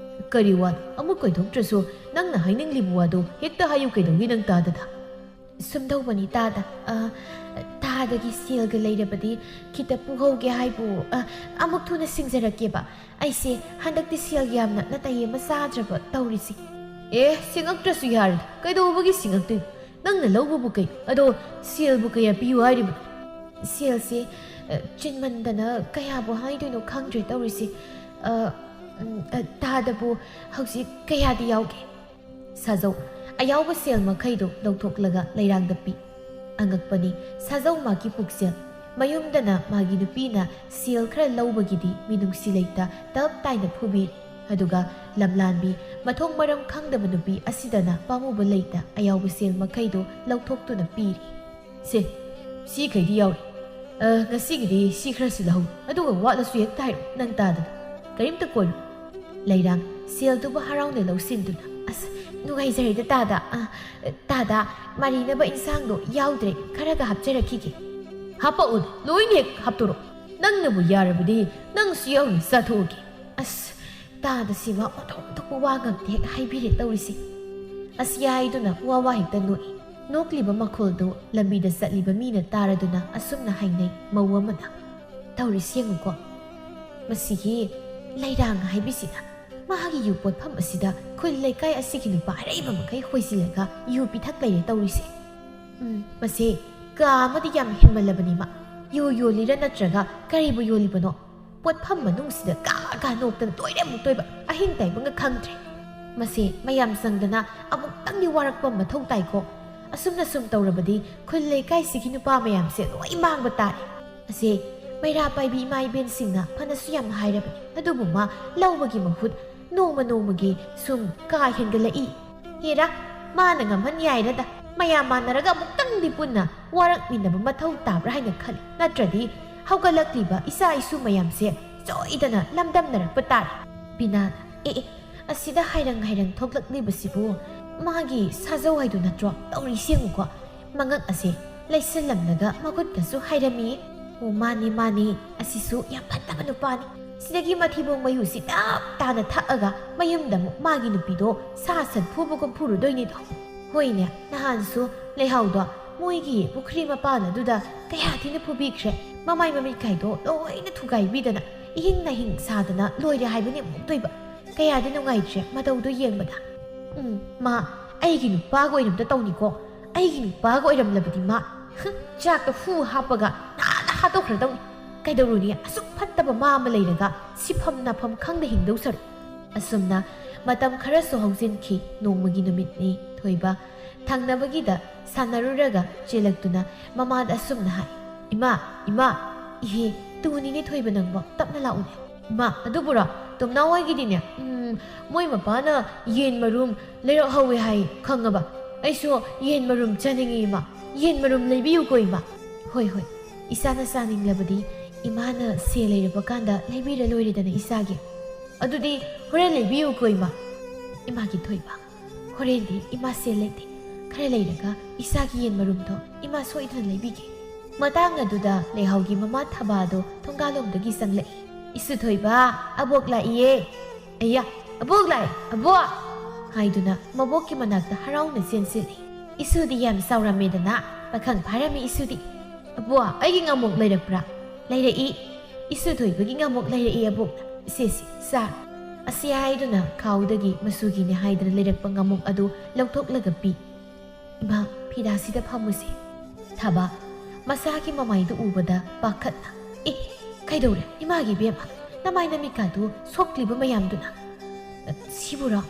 "ꯀꯔꯤ ꯋꯥꯅꯣ? ꯑꯃꯨꯛ ꯀꯣꯏꯊꯣꯛꯇ꯭ꯔꯁꯨ ꯅꯪꯅ ꯍꯥꯏꯅꯤꯡꯂꯤꯕ ꯋꯥꯗꯣ ꯍꯦꯛꯇ ꯍꯥꯏꯌꯨ ꯀꯩꯗꯧꯒꯦ ꯅꯪ ꯇꯥꯗꯗ?" "ꯁꯨꯝꯗꯧꯕꯅꯤ ꯇꯥꯗ, ꯑ, ꯇꯥꯗꯒꯤ ꯁꯦꯜꯒ ꯂꯩꯔꯕꯗꯤ ꯈꯤꯇ ꯄꯨꯍꯧꯒꯦ ꯍꯥꯏꯕꯨ, ꯑ, ꯑꯃꯨꯛ ꯊꯨꯅ ꯁꯤꯡꯖꯔꯛꯀꯦꯕ꯫ ꯑꯩꯁꯦ ꯍꯟꯗꯛꯇꯤ ꯁꯦꯜ ꯌꯥꯝꯅ ꯅꯥꯇꯩ ꯑꯃ ꯆꯥꯗ꯭ꯔꯕ ꯇꯧꯔꯤꯁꯦ꯫" "ꯑꯦ, ꯁꯤꯡꯉꯛꯇ꯭ꯔꯁꯨ ꯌꯥꯔꯦ, ꯀꯩꯗꯧꯕꯒꯤ ꯁꯤꯡꯉꯛꯇꯣꯏꯅꯣ? ꯅꯪꯅ ꯂꯧꯕꯕꯨ ꯀꯩꯅꯣ? ꯑꯗꯣ ꯁꯦꯜꯕꯨ ꯀꯌꯥ ꯄꯤꯌꯨ ꯍꯥꯏꯔꯤꯕꯅꯣ?" "ꯁꯦꯜꯁꯦ, ꯑ, ꯆꯤꯟꯃꯟꯗꯅ ꯀꯌꯥꯕꯨ ꯍꯥꯏꯗꯣꯏꯅꯣ ꯈꯪꯗ꯭ꯔꯦ ꯇꯧꯔꯤꯁꯦ꯫ ꯑ, ꯎꯝ, ꯑ, ꯇꯥꯗꯕꯨ ꯍꯧꯖꯤꯛ ꯀꯌꯥꯗꯤ ꯌꯥꯎꯒꯦ?" ꯁꯥꯖꯧ ꯑꯌꯥꯎꯕ ꯁꯦꯜ ꯃꯈꯩꯗꯣ ꯂꯧꯊꯣꯛꯂꯒ ꯂꯩꯔꯥꯡꯗ ꯄꯤ꯫ ꯑꯉꯛꯄꯅꯤ, ꯁꯥꯖꯧ ꯃꯥꯒꯤ ꯄꯨꯛꯆꯦꯜ꯫ ꯃꯌꯨꯝꯗꯅ ꯃꯥꯒꯤ ꯅꯨꯄꯤꯅ ꯁꯦꯜ ꯈꯔ ꯂꯧꯕꯒꯤꯗꯤ ꯃꯤꯅꯨꯡꯁꯤ ꯂꯩꯇ ꯇꯞ ꯇꯥꯏꯅ ꯐꯨꯕꯤ꯫ ꯑꯗꯨꯒ ꯂꯝꯂꯥꯟꯕꯤ, ꯃꯊꯣꯡ ꯃꯔꯝ ꯈꯪꯗꯕ ꯅꯨꯄꯤ ꯑꯁꯤꯗꯅ ꯄꯥꯝꯃꯨꯕ ꯂꯩꯇ ꯑꯌꯥꯎꯕ ꯁꯦꯜ ꯃꯈꯩꯗꯨ ꯂꯧꯊꯣꯛꯇꯨꯅ ꯄꯤꯔꯤ꯫ "ꯁꯦ, ꯁꯤꯈꯩꯗꯤ ꯌꯥꯎꯔꯤ꯫ ꯑ, ꯉꯁꯤꯒꯤꯗꯤ ꯁꯤ ꯈꯔꯁꯨ ꯂꯧꯍꯧ꯫ ꯑꯗꯨꯒ ꯋꯥꯠꯂꯁꯨ ꯍꯦꯛꯇ ꯍꯥꯏꯔꯛꯎ, ꯅꯪ ꯇꯥꯗꯅ꯫ ꯀꯔꯤꯝꯇ ꯀꯣꯏꯔꯨ꯫" ꯂꯩꯔꯥꯡ ꯁꯦꯜꯗꯨꯕꯨ ꯍꯔꯥꯎꯅ ꯂꯧꯁꯤꯟꯗꯨꯅ, "ꯑꯁ, ꯅꯨꯡꯉꯥꯏꯖꯔꯦꯗ ꯇꯥꯗ꯫ ꯑ, ꯇꯥꯗ, ꯃꯥꯔꯤꯅꯕ ꯏꯟꯁꯥꯡꯗꯣ ꯌꯥꯎꯗ꯭ꯔꯦ, ꯈꯔꯒ ꯍꯥꯞꯆꯔꯛꯈꯤꯒꯦ꯫" "ꯍꯥꯄꯛꯎꯅꯦ, ꯂꯣꯏꯅ ꯍꯦꯛ ꯍꯥꯞꯇꯣꯔꯛꯑꯣ꯫ ꯅꯪꯅꯕꯨ ꯌꯥꯔꯕꯗꯤ ꯅꯪꯁꯨ ꯌꯥꯎꯅ ꯆꯥꯊꯣꯛꯑꯒꯦ꯫" ꯑꯁ, ꯇꯥꯗ ꯁꯤꯃ ꯑꯣꯟꯊꯣꯛ ꯑꯣꯟꯊꯣꯛꯄ ꯋꯥ ꯉꯥꯛꯇ ꯍꯦꯛ ꯍꯥꯏꯕꯤꯔꯦ ꯇꯧꯔꯤꯁꯦ꯫ ꯑꯁ, ꯌꯥꯏꯗꯨꯅ ꯋꯥ ꯋꯥ ꯍꯦꯛꯇ ꯅꯣꯛꯏ꯫ ꯅꯣꯛꯂꯤꯕ ꯃꯈꯣꯜꯗꯨ ꯂꯝꯕꯤꯗ ꯆꯠꯂꯤꯕ ꯃꯤꯅ ꯇꯥꯔꯗꯨꯅ ꯑꯁꯨꯝꯅ ꯍꯥꯏꯅꯩ ꯃꯧ ꯑꯃꯅ꯫ ꯇꯧꯔꯤꯁꯤ ꯌꯦꯡꯉꯨꯀꯣ꯫ ꯃꯁꯤꯒꯤ ꯂꯩꯔꯥꯡ ꯍꯥꯏꯕꯤꯁꯤꯅ ꯃꯥꯒꯤ ꯌꯨ ꯄꯣꯠꯐꯝ ꯑꯁꯤꯗ ꯈꯨꯜ ꯂꯩꯀꯥꯏ ꯑꯁꯤꯒꯤ ꯅꯨꯄꯥ ꯑꯔꯩꯕ ꯃꯈꯩ ꯍꯣꯏꯁꯤꯜꯂꯒ ꯌꯨ ꯄꯤꯊꯛ ꯂꯩꯔꯦ ꯇꯧꯔꯤꯁꯦ꯫ ꯎꯝ, ꯃꯁꯦ ꯀꯥ ꯑꯃꯗꯤ ꯌꯥꯝ ꯍꯦꯟꯃꯜꯂꯕꯅꯤ ꯃꯥ꯫ ꯌꯨ ꯌꯣꯜꯂꯤꯔ ꯅꯠꯇ꯭ꯔꯒ ꯀꯔꯤꯕꯨ ꯌꯣꯜꯂꯤꯕꯅꯣ? ꯄꯣꯠꯐꯝ ꯃꯅꯨꯡꯁꯤꯗ ꯀꯥ ꯀꯥ ꯅꯣꯛꯇꯅ ꯇꯣꯏꯔꯦ ꯑꯃꯨꯛ ꯇꯣꯏꯕ, ꯑꯍꯤꯡ ꯇꯥꯏꯕꯪꯒ ꯈꯪꯗ꯭ꯔꯦ꯫ ꯃꯁꯦ ꯃꯌꯥꯝ ꯆꯪꯗꯅ ꯑꯃꯨꯛꯇꯪꯗꯤ ꯋꯥꯔꯛꯄ ꯃꯊꯧ ꯇꯥꯏꯀꯣ꯫ ꯑꯁꯨꯝꯅ ꯁꯨꯝ ꯇꯧꯔꯕꯗꯤ ꯈꯨꯜ ꯂꯩꯀꯥꯏꯁꯤꯒꯤ ꯅꯨꯄꯥ ꯃꯌꯥꯝꯁꯦ ꯂꯣꯏ ꯃꯥꯡꯕ ꯇꯥꯔꯦ꯫ ꯑꯁꯦ ꯃꯩꯔꯥ ꯄꯥꯏꯕꯤ ꯏꯃꯥ ꯏꯕꯦꯟꯁꯤꯡꯅ ꯐꯅꯁꯨ ꯌꯥꯝ ꯍꯥꯏꯔꯕꯅꯤ, ꯑꯗꯨꯕꯨ ꯃꯥ ꯂꯧꯕꯒꯤ ꯃꯍꯨꯠ ꯅꯣꯡꯃ ꯅꯣꯡꯃꯒꯤ ꯁꯨꯝ ꯀꯥ ꯍꯦꯟꯒꯠꯂꯛꯏ꯫ ꯍꯦꯔꯥ, ꯃꯥꯅ ꯉꯝꯍꯟ ꯌꯥꯏꯔꯗ꯫ ꯃꯌꯥꯝ ꯃꯥꯟꯅꯔꯒ ꯑꯃꯨꯛꯇꯪꯗꯤ ꯄꯨꯟꯅ ꯋꯥꯔꯛꯃꯤꯟꯅꯕ ꯃꯊꯧ ꯇꯥꯕ꯭ꯔꯥ ꯍꯥꯏꯅ ꯈꯜꯂꯤ꯫ ꯅꯠꯇ꯭ꯔꯗꯤ ꯍꯧꯒꯠꯂꯛꯂꯤꯕ ꯏꯆꯥ ꯏꯁꯨ ꯃꯌꯥꯝꯁꯦ ꯁꯣꯏꯗꯅ ꯂꯝꯗꯝꯅꯔꯛꯄ ꯇꯥꯔꯦ꯫ ꯕꯤꯅꯥꯅ, "ꯑꯦ, ꯑꯦ, ꯑꯁꯤꯗ ꯍꯥꯏꯔꯪ ꯍꯥꯏꯔꯪ ꯊꯣꯛꯂꯛꯂꯤꯕꯁꯤꯕꯨ ꯃꯥꯒꯤ ꯁꯥꯖꯧ ꯍꯥꯏꯗꯨ ꯅꯠꯇ꯭ꯔꯣ? ꯇꯧꯔꯤꯁꯤ ꯌꯦꯡꯉꯨꯀꯣ꯫" ꯃꯉꯛ ꯑꯁꯦ ꯂꯩꯁꯤꯜꯂꯝꯂꯒ ꯃꯈꯨꯠꯀꯁꯨ ꯍꯥꯏꯔꯝꯃꯤ꯫ "ꯑꯣ, ꯃꯥꯅꯤ, ꯃꯥꯅꯤ, ꯑꯁꯤꯁꯨ ꯌꯥꯝ ꯐꯠꯇꯕ ꯅꯨꯄꯥꯅꯤ꯫ ꯁꯤꯗꯒꯤ ꯃꯊꯤꯕꯣꯡ ꯃꯌꯨꯁꯤ ꯇꯞ ꯇꯥꯅ ꯊꯛꯑꯒ ꯃꯌꯨꯝꯗ ꯑꯃꯨꯛ ꯃꯥꯒꯤ ꯅꯨꯄꯤꯗꯣ ꯁꯥ ꯁꯟ ꯐꯨꯕꯒꯨꯝ ꯐꯨꯔꯨꯗꯣꯏꯅꯤꯗꯣ꯫ ꯍꯣꯏꯅꯦ, ꯅꯍꯥꯟꯁꯨ ꯂꯩꯍꯥꯎꯗꯣ ꯃꯣꯏꯒꯤ ꯄꯨꯈ꯭ꯔꯤ ꯃꯄꯥꯟ ꯑꯗꯨꯗ ꯀꯌꯥ ꯊꯤꯅ ꯐꯨꯕꯤꯈ꯭ꯔꯦ꯫ ꯃꯃꯥꯏ ꯃꯃꯤꯠꯀꯥꯏꯗꯣ ꯂꯣꯏꯅ ꯊꯨꯒꯥꯏꯕꯤꯗꯅ ꯏꯍꯤꯡ ꯅꯥꯍꯤꯡ ꯁꯥꯗꯅ ꯂꯣꯏꯔꯦ ꯍꯥꯏꯕꯅꯤ ꯑꯃꯨꯛꯇꯣꯏꯕ꯫ ꯀꯌꯥꯗꯤ ꯅꯨꯡꯉꯥꯏꯇ꯭ꯔꯦ ꯃꯇꯧꯗꯣ ꯌꯦꯡꯕꯗ꯫ ꯎꯝ, ꯃꯥ ꯑꯩꯒꯤ ꯅꯨꯄꯥꯒ ꯑꯣꯏꯔꯝꯗ ꯇꯧꯅꯤꯀꯣ꯫ ꯑꯩꯒꯤ ꯅꯨꯄꯥꯒ ꯑꯣꯏꯔꯝꯂꯕꯗꯤ ꯃꯥ, ꯍꯨꯝ, ꯆꯥꯛꯇ ꯍꯨ ꯍꯥꯞꯄꯒ ꯅꯥꯟꯅ ꯍꯥꯠꯇꯣꯛꯈ꯭ꯔꯗꯧꯅꯤ꯫ ꯀꯩꯗꯧꯔꯨꯅꯤ, ꯑꯁꯨꯛ ꯐꯠꯇꯕ ꯃꯥ ꯑꯃ ꯂꯩꯔꯒ ꯁꯤꯐꯝ ꯅꯥꯐꯝ ꯈꯪꯗ ꯍꯤꯡꯗꯧ ꯁꯔꯨꯛ꯫" ꯑꯁꯨꯝꯅ ꯃꯇꯝ ꯈꯔꯁꯨ ꯍꯧꯖꯤꯟꯈꯤ꯫ ꯅꯣꯡꯃꯒꯤ ꯅꯨꯃꯤꯠꯅꯤ꯫ ꯊꯣꯏꯕ ꯊꯪꯅꯕꯒꯤꯗ ꯁꯥꯟꯅꯔꯨꯔꯒ ꯆꯦꯜꯂꯛꯇꯨꯅ ꯃꯃꯥꯗ ꯑꯁꯨꯝꯅ ꯍꯥꯏ, "ꯏꯃꯥ, ꯏꯃꯥ, ꯏꯍꯦ, ꯇꯨꯅꯤꯅꯦ ꯊꯣꯏꯕ ꯅꯪꯕꯣ, ꯇꯞꯅ ꯂꯥꯛꯎꯅꯦ꯫" ꯏꯃꯥ, ꯑꯗꯨꯕꯨꯔꯣ? ꯇꯣꯝꯅꯥꯎ ꯍꯣꯏꯒꯤꯗꯤꯅꯦ, ꯎꯝ, ꯃꯣꯏ ꯃꯄꯥꯅ ꯌꯦꯟ ꯃꯔꯨꯝ ꯂꯩꯔꯛꯍꯧꯋꯦ ꯍꯥꯏ, ꯈꯪꯉꯕ? ꯑꯩꯁꯨ ꯌꯦꯟ ꯃꯔꯨꯝ ꯆꯥꯅꯤꯡꯉꯤ, ꯏꯃꯥ꯫ ꯌꯦꯟ ꯃꯔꯨꯝ ꯂꯩꯕꯤꯌꯨꯀꯣ, ꯏꯃꯥ꯫ ꯍꯣꯏ, ꯍꯣꯏ, ꯏꯆꯥꯅ ꯆꯥꯅꯤꯡꯂꯕꯗꯤ ꯏꯃꯥꯅ ꯁꯦꯜ ꯂꯩꯔꯕ ꯀꯥꯟꯗ ꯂꯩꯕꯤꯔ ꯂꯣꯏꯔꯦꯗꯅ ꯏꯆꯥꯒꯤ꯫ ꯑꯗꯨꯗꯤ ꯍꯣꯔꯦꯟ ꯂꯩꯕꯤꯌꯨꯀꯣ, ꯏꯃꯥ꯫ ꯏꯃꯥꯒꯤ ꯊꯣꯏꯕ, ꯍꯣꯔꯦꯟꯗꯤ ꯏꯃꯥ ꯁꯦꯜ ꯂꯩꯇꯦ, ꯈꯔ ꯂꯩꯔꯒ ꯏꯆꯥꯒꯤ ꯌꯦꯟ ꯃꯔꯨꯝꯗꯣ ꯏꯃꯥ ꯁꯣꯏꯗꯅ ꯂꯩꯕꯤꯒꯦ꯫ ꯃꯇꯥꯡ ꯑꯗꯨꯗ ꯂꯩꯍꯥꯎꯒꯤ ꯃꯃꯥ ꯊꯕꯥꯗꯣ ꯊꯣꯡꯒꯥꯜꯂꯣꯝꯗꯒꯤ ꯆꯪꯂꯛꯏ꯫ "ꯏꯁꯨ ꯊꯣꯏꯕ, ꯑꯕꯣꯛ ꯂꯥꯛꯏꯌꯦ!" "ꯑꯌꯥ, ꯑꯕꯣꯛ ꯂꯥꯛꯑꯦ, ꯑꯕꯣꯛ!" ꯍꯥꯏꯗꯨꯅ ꯃꯕꯣꯛꯀꯤ ꯃꯅꯥꯛꯇ ꯍꯔꯥꯎꯅ ꯆꯦꯟꯁꯤꯜꯂꯤ꯫ "ꯏꯁꯨꯗꯤ ꯌꯥꯝ ꯆꯥꯎꯔꯝꯃꯦꯗꯅ, ꯄꯥꯈꯪ ꯐꯥꯔꯝꯃꯤ ꯏꯁꯨꯗꯤ꯫ ꯑꯕꯣꯛ, ꯑꯩꯒꯤ ꯉꯥꯃꯣꯛ ꯂꯩꯔꯛꯄ꯭ꯔꯥ?" "ꯂꯩꯔꯛꯏ꯫ ꯏꯁꯨ ꯊꯣꯏꯕꯒꯤ ꯉꯥꯃꯣꯛ ꯂꯩꯔꯛꯏ, ꯑꯕꯣꯛ꯫ ꯁꯦ, ꯁꯦ, ꯆꯥꯔꯣ꯫" ꯑꯁꯤ ꯍꯥꯏꯗꯨꯅ ꯈꯥꯎꯗꯒꯤ ꯃꯆꯨꯒꯤꯅꯦ ꯍꯥꯏꯗꯅ ꯂꯩꯔꯛꯄ ꯉꯥꯃꯣꯛ ꯑꯗꯨ ꯂꯧꯊꯣꯛꯂꯒ ꯄꯤ꯫ "ꯏꯃꯥ, ꯐꯤꯗꯥꯁꯤꯗ ꯐꯝꯃꯨꯁꯦ꯫" ꯊꯕ, ꯃꯁꯥꯒꯤ ꯃꯃꯥꯏꯗꯨ ꯎꯕꯗ ꯄꯥꯈꯠꯅ, "ꯑꯦ, ꯀꯩꯗꯧꯔꯦ ꯏꯃꯥꯒꯤ ꯏꯕꯦꯝꯃ? ꯅꯃꯥꯏ ꯅꯃꯤꯠꯀꯥꯗꯨ ꯁꯣꯛꯂꯤꯕ ꯃꯌꯥꯝꯗꯨꯅ?" "ꯁꯤꯕꯨꯔꯣ?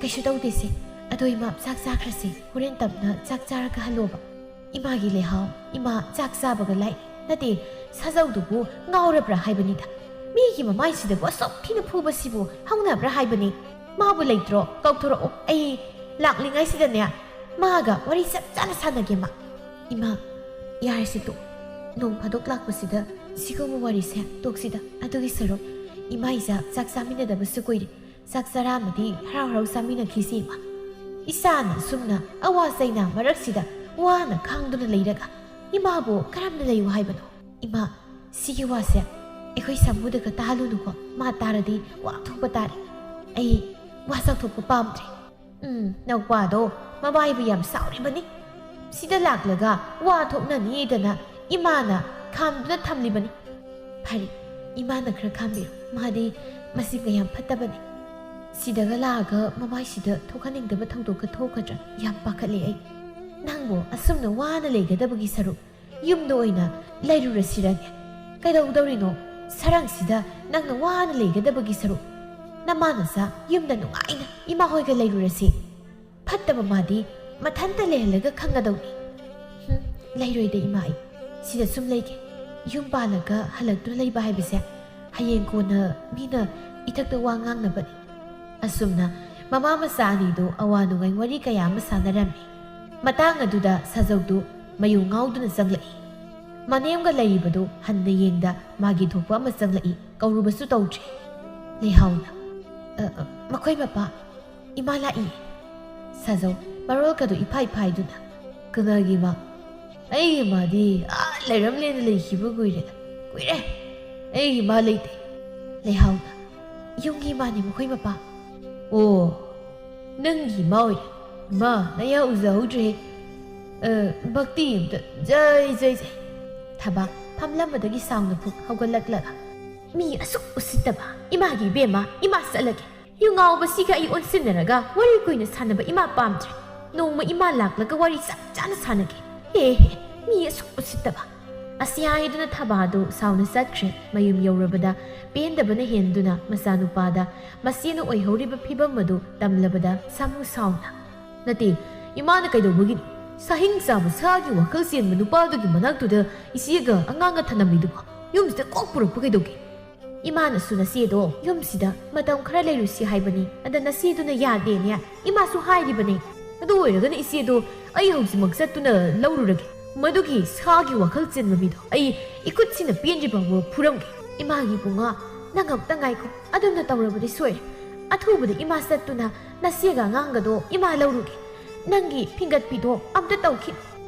ꯀꯩꯁꯨ ꯇꯧꯗꯦꯁꯦ꯫ ꯑꯗꯣ ꯏꯃꯥ, ꯆꯥꯛ ꯆꯥꯈ꯭ꯔꯁꯦ, ꯍꯣꯔꯦꯟ ꯇꯞꯅ ꯆꯥꯛ ꯆꯥꯔꯒ ꯍꯜꯂꯣꯕ꯫" "ꯏꯃꯥꯒꯤ ꯂꯩꯍꯥꯎ, ꯏꯃꯥ ꯆꯥꯛ ꯆꯥꯕꯒ ꯂꯥꯏ, ꯅꯠꯇꯦ, ꯁꯥꯖꯧꯗꯨꯕꯨ ꯉꯥꯎꯔꯕ꯭ꯔꯥ ꯍꯥꯏꯕꯅꯤꯗ꯫ ꯃꯤꯒꯤ ꯃꯃꯥꯏꯁꯤꯗꯕꯨ ꯑꯁꯨꯛ ꯊꯤꯅ ꯐꯨꯕꯁꯤꯕꯨ ꯍꯧꯅꯕ꯭ꯔꯥ ꯍꯥꯏꯕꯅꯤ꯫ ꯃꯥꯕꯨ ꯂꯩꯇ꯭ꯔꯣ? ꯀꯧꯊꯣꯔꯛꯑꯣ, ꯑꯩ ꯂꯥꯛꯂꯤꯉꯩꯁꯤꯗꯅꯦ ꯃꯥꯒ ꯋꯥꯔꯤ ꯆꯞ ꯆꯥꯅ ꯁꯥꯟꯅꯒꯦ ꯃꯥ꯫" "ꯏꯃꯥ, ꯌꯥꯔꯁꯤ ꯇꯣꯛ꯫ ꯅꯣꯡ ꯐꯥꯗꯣꯛ ꯂꯥꯛꯄꯁꯤꯗ ꯁꯤꯒꯨꯝꯕ ꯋꯥꯔꯤꯁꯦ ꯇꯣꯛꯁꯤꯗ꯫ ꯑꯗꯨꯒꯤ ꯁꯔꯨꯛ ꯏꯃꯥ ꯏꯆꯥ ꯆꯥꯛ ꯆꯥꯃꯤꯟꯅꯗꯕꯁꯨ ꯀꯨꯏꯔꯦ꯫ ꯆꯥꯛ ꯆꯔꯥ ꯑꯃꯗꯤ ꯍꯔꯥꯎ ꯍꯔꯥꯎ ꯆꯥꯃꯤꯟꯅꯈꯤꯁꯤ ꯏꯃꯥ꯫ ꯏꯆꯥꯅ ꯁꯨꯝꯅ ꯑꯋꯥ ꯆꯩꯅꯥ ꯃꯔꯛꯁꯤꯗ ꯋꯥꯅ ꯈꯥꯡꯗꯨꯅ ꯂꯩꯔꯒ ꯏꯃꯥꯕꯨ ꯀꯔꯝꯅ ꯂꯩꯌꯨ ꯍꯥꯏꯕꯅꯣ? ꯏꯃꯥ, ꯁꯤꯒꯤ ꯋꯥꯁꯦ ꯑꯩꯈꯣꯏ ꯁꯥꯃꯨꯗꯒ ꯇꯥꯍꯜꯂꯨꯅꯨꯀꯣ꯫ ꯃꯥ ꯇꯥꯔꯗꯤ ꯋꯥ ꯊꯣꯛꯄ ꯇꯥꯔꯦ꯫ ꯑꯩ ꯋꯥ ꯆꯥꯎꯊꯣꯛꯄ ꯄꯥꯝꯗ꯭ꯔꯦ꯫" "ꯎꯝ, ꯅꯋꯥꯗꯣ ꯃꯃꯥꯏꯕꯨ ꯌꯥꯝ ꯁꯥꯎꯔꯤꯕꯅꯤ꯫ ꯁꯤꯗ ꯂꯥꯛꯂꯒ ꯋꯥ ꯊꯣꯛꯅꯅꯤꯗꯅ ꯏꯃꯥꯅ ꯈꯥꯝꯗꯨꯅ ꯊꯝꯂꯤꯕꯅꯤ꯫" "ꯐꯔꯦ, ꯏꯃꯥꯅ ꯈꯔ ꯈꯥꯝꯕꯤꯔꯣ꯫ ꯃꯥꯗꯤ ꯃꯆꯤꯟꯒ ꯌꯥꯝ ꯐꯠꯇꯕꯅꯤ꯫ ꯁꯤꯗꯒ ꯂꯥꯛꯑꯒ ꯃꯃꯥꯏꯁꯤꯗ ꯊꯣꯛꯍꯟꯅꯤꯡꯗꯕ ꯊꯧꯗꯣꯛꯀ ꯊꯣꯛꯀꯗ꯭ꯔꯥ ꯌꯥꯝ ꯄꯥꯈꯠꯂꯦ ꯑꯩ꯫ ꯅꯪꯕꯨ ꯑꯁꯨꯝꯅ ꯋꯥꯅ ꯂꯩꯒꯗꯕꯒꯤ ꯁꯔꯨꯛ ꯌꯨꯝꯗ ꯑꯣꯏꯅ ꯂꯩꯔꯨꯔꯁꯤꯔꯅꯦ? ꯀꯩꯗꯧꯗꯧꯔꯤꯅꯣ? ꯁꯔꯪꯁꯤꯗ ꯅꯪꯅ ꯋꯥꯅ ꯂꯩꯒꯗꯕꯒꯤ ꯁꯔꯨꯛ ꯅꯃꯥ ꯅꯆꯥ ꯌꯨꯝꯗ ꯅꯨꯡꯉꯥꯏꯅ ꯏꯃꯥ ꯍꯣꯏꯒ ꯂꯩꯔꯨꯔꯁꯤ꯫ ꯐꯠꯇꯕ ꯃꯥꯗꯤ ꯃꯊꯟꯇ ꯂꯩꯍꯜꯂꯒ ꯈꯪꯒꯗꯧꯅꯤ꯫" "ꯍꯨꯝ, ꯂꯩꯔꯣꯏꯗ ꯏꯃꯥ ꯑꯩ꯫ ꯁꯤꯗ ꯁꯨꯝ ꯂꯩꯒꯦ꯫ ꯌꯨꯝ ꯄꯥꯜꯂꯒ ꯍꯜꯂꯛꯇꯨꯅ ꯂꯩꯕ ꯍꯥꯏꯕꯁꯦ ꯍꯌꯦꯡ ꯀꯣꯟꯅ ꯃꯤꯅ ꯏꯊꯛꯇ ꯋꯥ ꯉꯥꯡꯅꯕꯅꯤ꯫ ꯑꯁꯨꯝꯅ ꯃꯃꯥ ꯃꯆꯥ ꯑꯅꯤꯗꯨ ꯑꯋꯥ ꯅꯨꯡꯉꯥꯏ ꯋꯥꯔꯤ ꯀꯌꯥ ꯑꯃ ꯁꯥꯟꯅꯔꯝꯃꯤ꯫ ꯃꯇꯥꯡ ꯑꯗꯨꯗ ꯁꯥꯖꯧꯗꯨ ꯃꯌꯨ ꯉꯥꯎꯗꯨꯅ ꯆꯪꯂꯛꯏ꯫ ꯃꯅꯦꯝꯒ ꯂꯩꯔꯤꯕꯗꯨ ꯍꯟꯅ ꯌꯦꯡꯗ ꯃꯥꯒꯤ ꯊꯣꯛꯄ ꯑꯃ ꯆꯪꯂꯛꯏ, ꯀꯧꯔꯨꯕꯁꯨ ꯇꯧꯗ꯭ꯔꯤ꯫ ꯂꯩꯍꯥꯎꯅ, "ꯑ, ꯑ, ꯃꯈꯣꯏ ꯃꯄꯥ, ꯏꯃꯥ ꯂꯥꯛꯏ꯫" ꯁꯥꯖꯧ ꯃꯔꯣꯜꯒꯗꯨ ꯏꯐꯥꯏ ꯐꯥꯏꯗꯨꯅ, "ꯀꯅꯥꯒꯤ ꯏꯃꯥ?" "ꯑꯩꯒꯤ ꯏꯃꯥꯗꯤ ꯑꯥ ꯂꯩꯔꯝꯂꯦꯅ ꯂꯩꯈꯤꯕ ꯀꯨꯏꯔꯦꯗ, ꯀꯨꯏꯔꯦ꯫ ꯑꯩꯒꯤ ꯏꯃꯥ ꯂꯩꯇꯦ꯫" ꯂꯩꯍꯥꯎꯅ, "ꯌꯨꯝꯒꯤ ꯏꯃꯥꯅꯤ ꯃꯈꯣꯏ ꯃꯄꯥ꯫" "ꯑꯣ, ꯅꯪꯒꯤ ꯏꯃꯥ ꯑꯣꯏꯔꯦ꯫ ꯏꯃꯥ, ꯅꯌꯥ ꯎꯖꯍꯧꯗ꯭ꯔꯦ꯫ ꯑ, ꯚꯛꯇꯤ ꯑꯝꯇ, ꯖꯩ, ꯖꯩ, ꯖꯩ꯫" ꯊꯕꯥ ꯐꯝꯂꯝꯕꯗꯒꯤ ꯁꯥꯎꯅ ꯐꯨꯛ ꯍꯧꯒꯠꯂꯛꯂꯒ, "ꯃꯤ ꯑꯁꯨꯛ ꯎꯁꯤꯠꯇꯕ ꯏꯃꯥꯒꯤ ꯏꯕꯦꯝꯃ, ꯏꯃꯥ ꯆꯠꯂꯒꯦ꯫ ꯌꯨ ꯉꯥꯎꯕꯁꯤꯒ ꯑꯩ ꯑꯣꯟꯁꯤꯟꯅꯔꯒ ꯋꯥꯔꯤ ꯀꯨꯏꯅ ꯁꯥꯟꯅꯕ ꯏꯃꯥ ꯄꯥꯝꯗ꯭ꯔꯦ꯫ ꯅꯣꯡꯃ ꯏꯃꯥ ꯂꯥꯛꯂꯒ ꯋꯥꯔꯤ ꯆꯞ ꯆꯥꯅ ꯁꯥꯟꯅꯒꯦ꯫ ꯍꯦ ꯍꯦ, ꯃꯤ ꯑꯁꯨꯛ ꯎꯁꯤꯠꯇꯕ꯫" ꯑꯁꯤ ꯍꯥꯏꯗꯨꯅ ꯊꯕꯥꯗꯨ ꯁꯥꯎꯅ ꯆꯠꯈ꯭ꯔꯦ꯫ ꯃꯌꯨꯝ ꯌꯧꯔꯕꯗ ꯄꯦꯟꯗꯕꯅ ꯍꯦꯟꯗꯨꯅ ꯃꯆꯥꯅꯨꯄꯥꯗ ꯃꯆꯦꯅ ꯑꯣꯏꯍꯧꯔꯤꯕ ꯐꯤꯕꯝ ꯑꯗꯨ ꯇꯝꯂꯕꯗ ꯁꯥꯃꯨ ꯁꯥꯎꯅ, "ꯅꯠꯇꯦ, ꯏꯃꯥꯅ ꯀꯩꯗꯧꯕꯒꯤꯅꯣ? ꯁꯥꯍꯤꯡ ꯆꯥꯕ ꯁꯥꯒꯤ ꯋꯥꯈꯜ ꯆꯦꯟꯕ ꯅꯨꯄꯥꯗꯨꯒꯤ ꯃꯅꯥꯛꯇꯨꯗ ꯏꯆꯦꯒ ꯑꯉꯥꯡꯒ ꯊꯅꯝꯃꯤꯗꯨꯕꯣ? ꯌꯨꯝꯁꯤꯗ ꯀꯣꯛ ꯄꯨꯔꯛꯄ ꯀꯩꯗꯧꯒꯦ?" "ꯏꯃꯥꯅꯁꯨ ꯅꯆꯦꯗꯣ ꯌꯨꯝꯁꯤꯗ ꯃꯇꯝ ꯈꯔ ꯂꯩꯔꯨꯁꯤ ꯍꯥꯏꯕꯅꯤ, ꯑꯗ ꯅꯆꯦꯗꯨꯅ ꯌꯥꯗꯦꯅꯦ꯫ ꯏꯃꯥꯁꯨ ꯍꯥꯏꯔꯤꯕꯅꯦ꯫ ꯑꯗꯨ ꯑꯣꯏꯔꯒꯅ ꯏꯆꯦꯗꯣ ꯑꯩ ꯍꯧꯖꯤꯛꯃꯛ ꯆꯠꯇꯨꯅ ꯂꯧꯔꯨꯔꯒꯦ꯫ ꯃꯗꯨꯒꯤ ꯁꯥꯒꯤ ꯋꯥꯈꯜ ꯆꯦꯟꯕ ꯃꯤꯗꯣ ꯑꯩ ꯏꯈꯨꯠꯁꯤꯅ ꯄꯦꯟꯗ꯭ꯔꯤ ꯐꯥꯎꯕ ꯐꯨꯔꯝꯒꯦ꯫ ꯏꯃꯥꯒꯤ ꯄꯨꯡꯉꯥ, ꯅꯪ ꯑꯝꯇ ꯉꯥꯏꯈꯣ꯫ ꯑꯗꯨꯝꯅ ꯇꯧꯔꯕꯗꯤ ꯁꯣꯏꯔꯦ꯫ ꯑꯊꯨꯕꯗ ꯏꯃꯥ ꯆꯠꯇꯨꯅ ꯅꯆꯦꯒ ꯑꯉꯥꯡꯒꯗꯣ ꯏꯃꯥ ꯂꯧꯔꯨꯒꯦ꯫ ꯅꯪꯒꯤ ꯐꯤꯡꯒꯠꯄꯤꯗꯣ ꯑꯝꯇ ꯇꯧꯈꯤꯅꯨ꯫"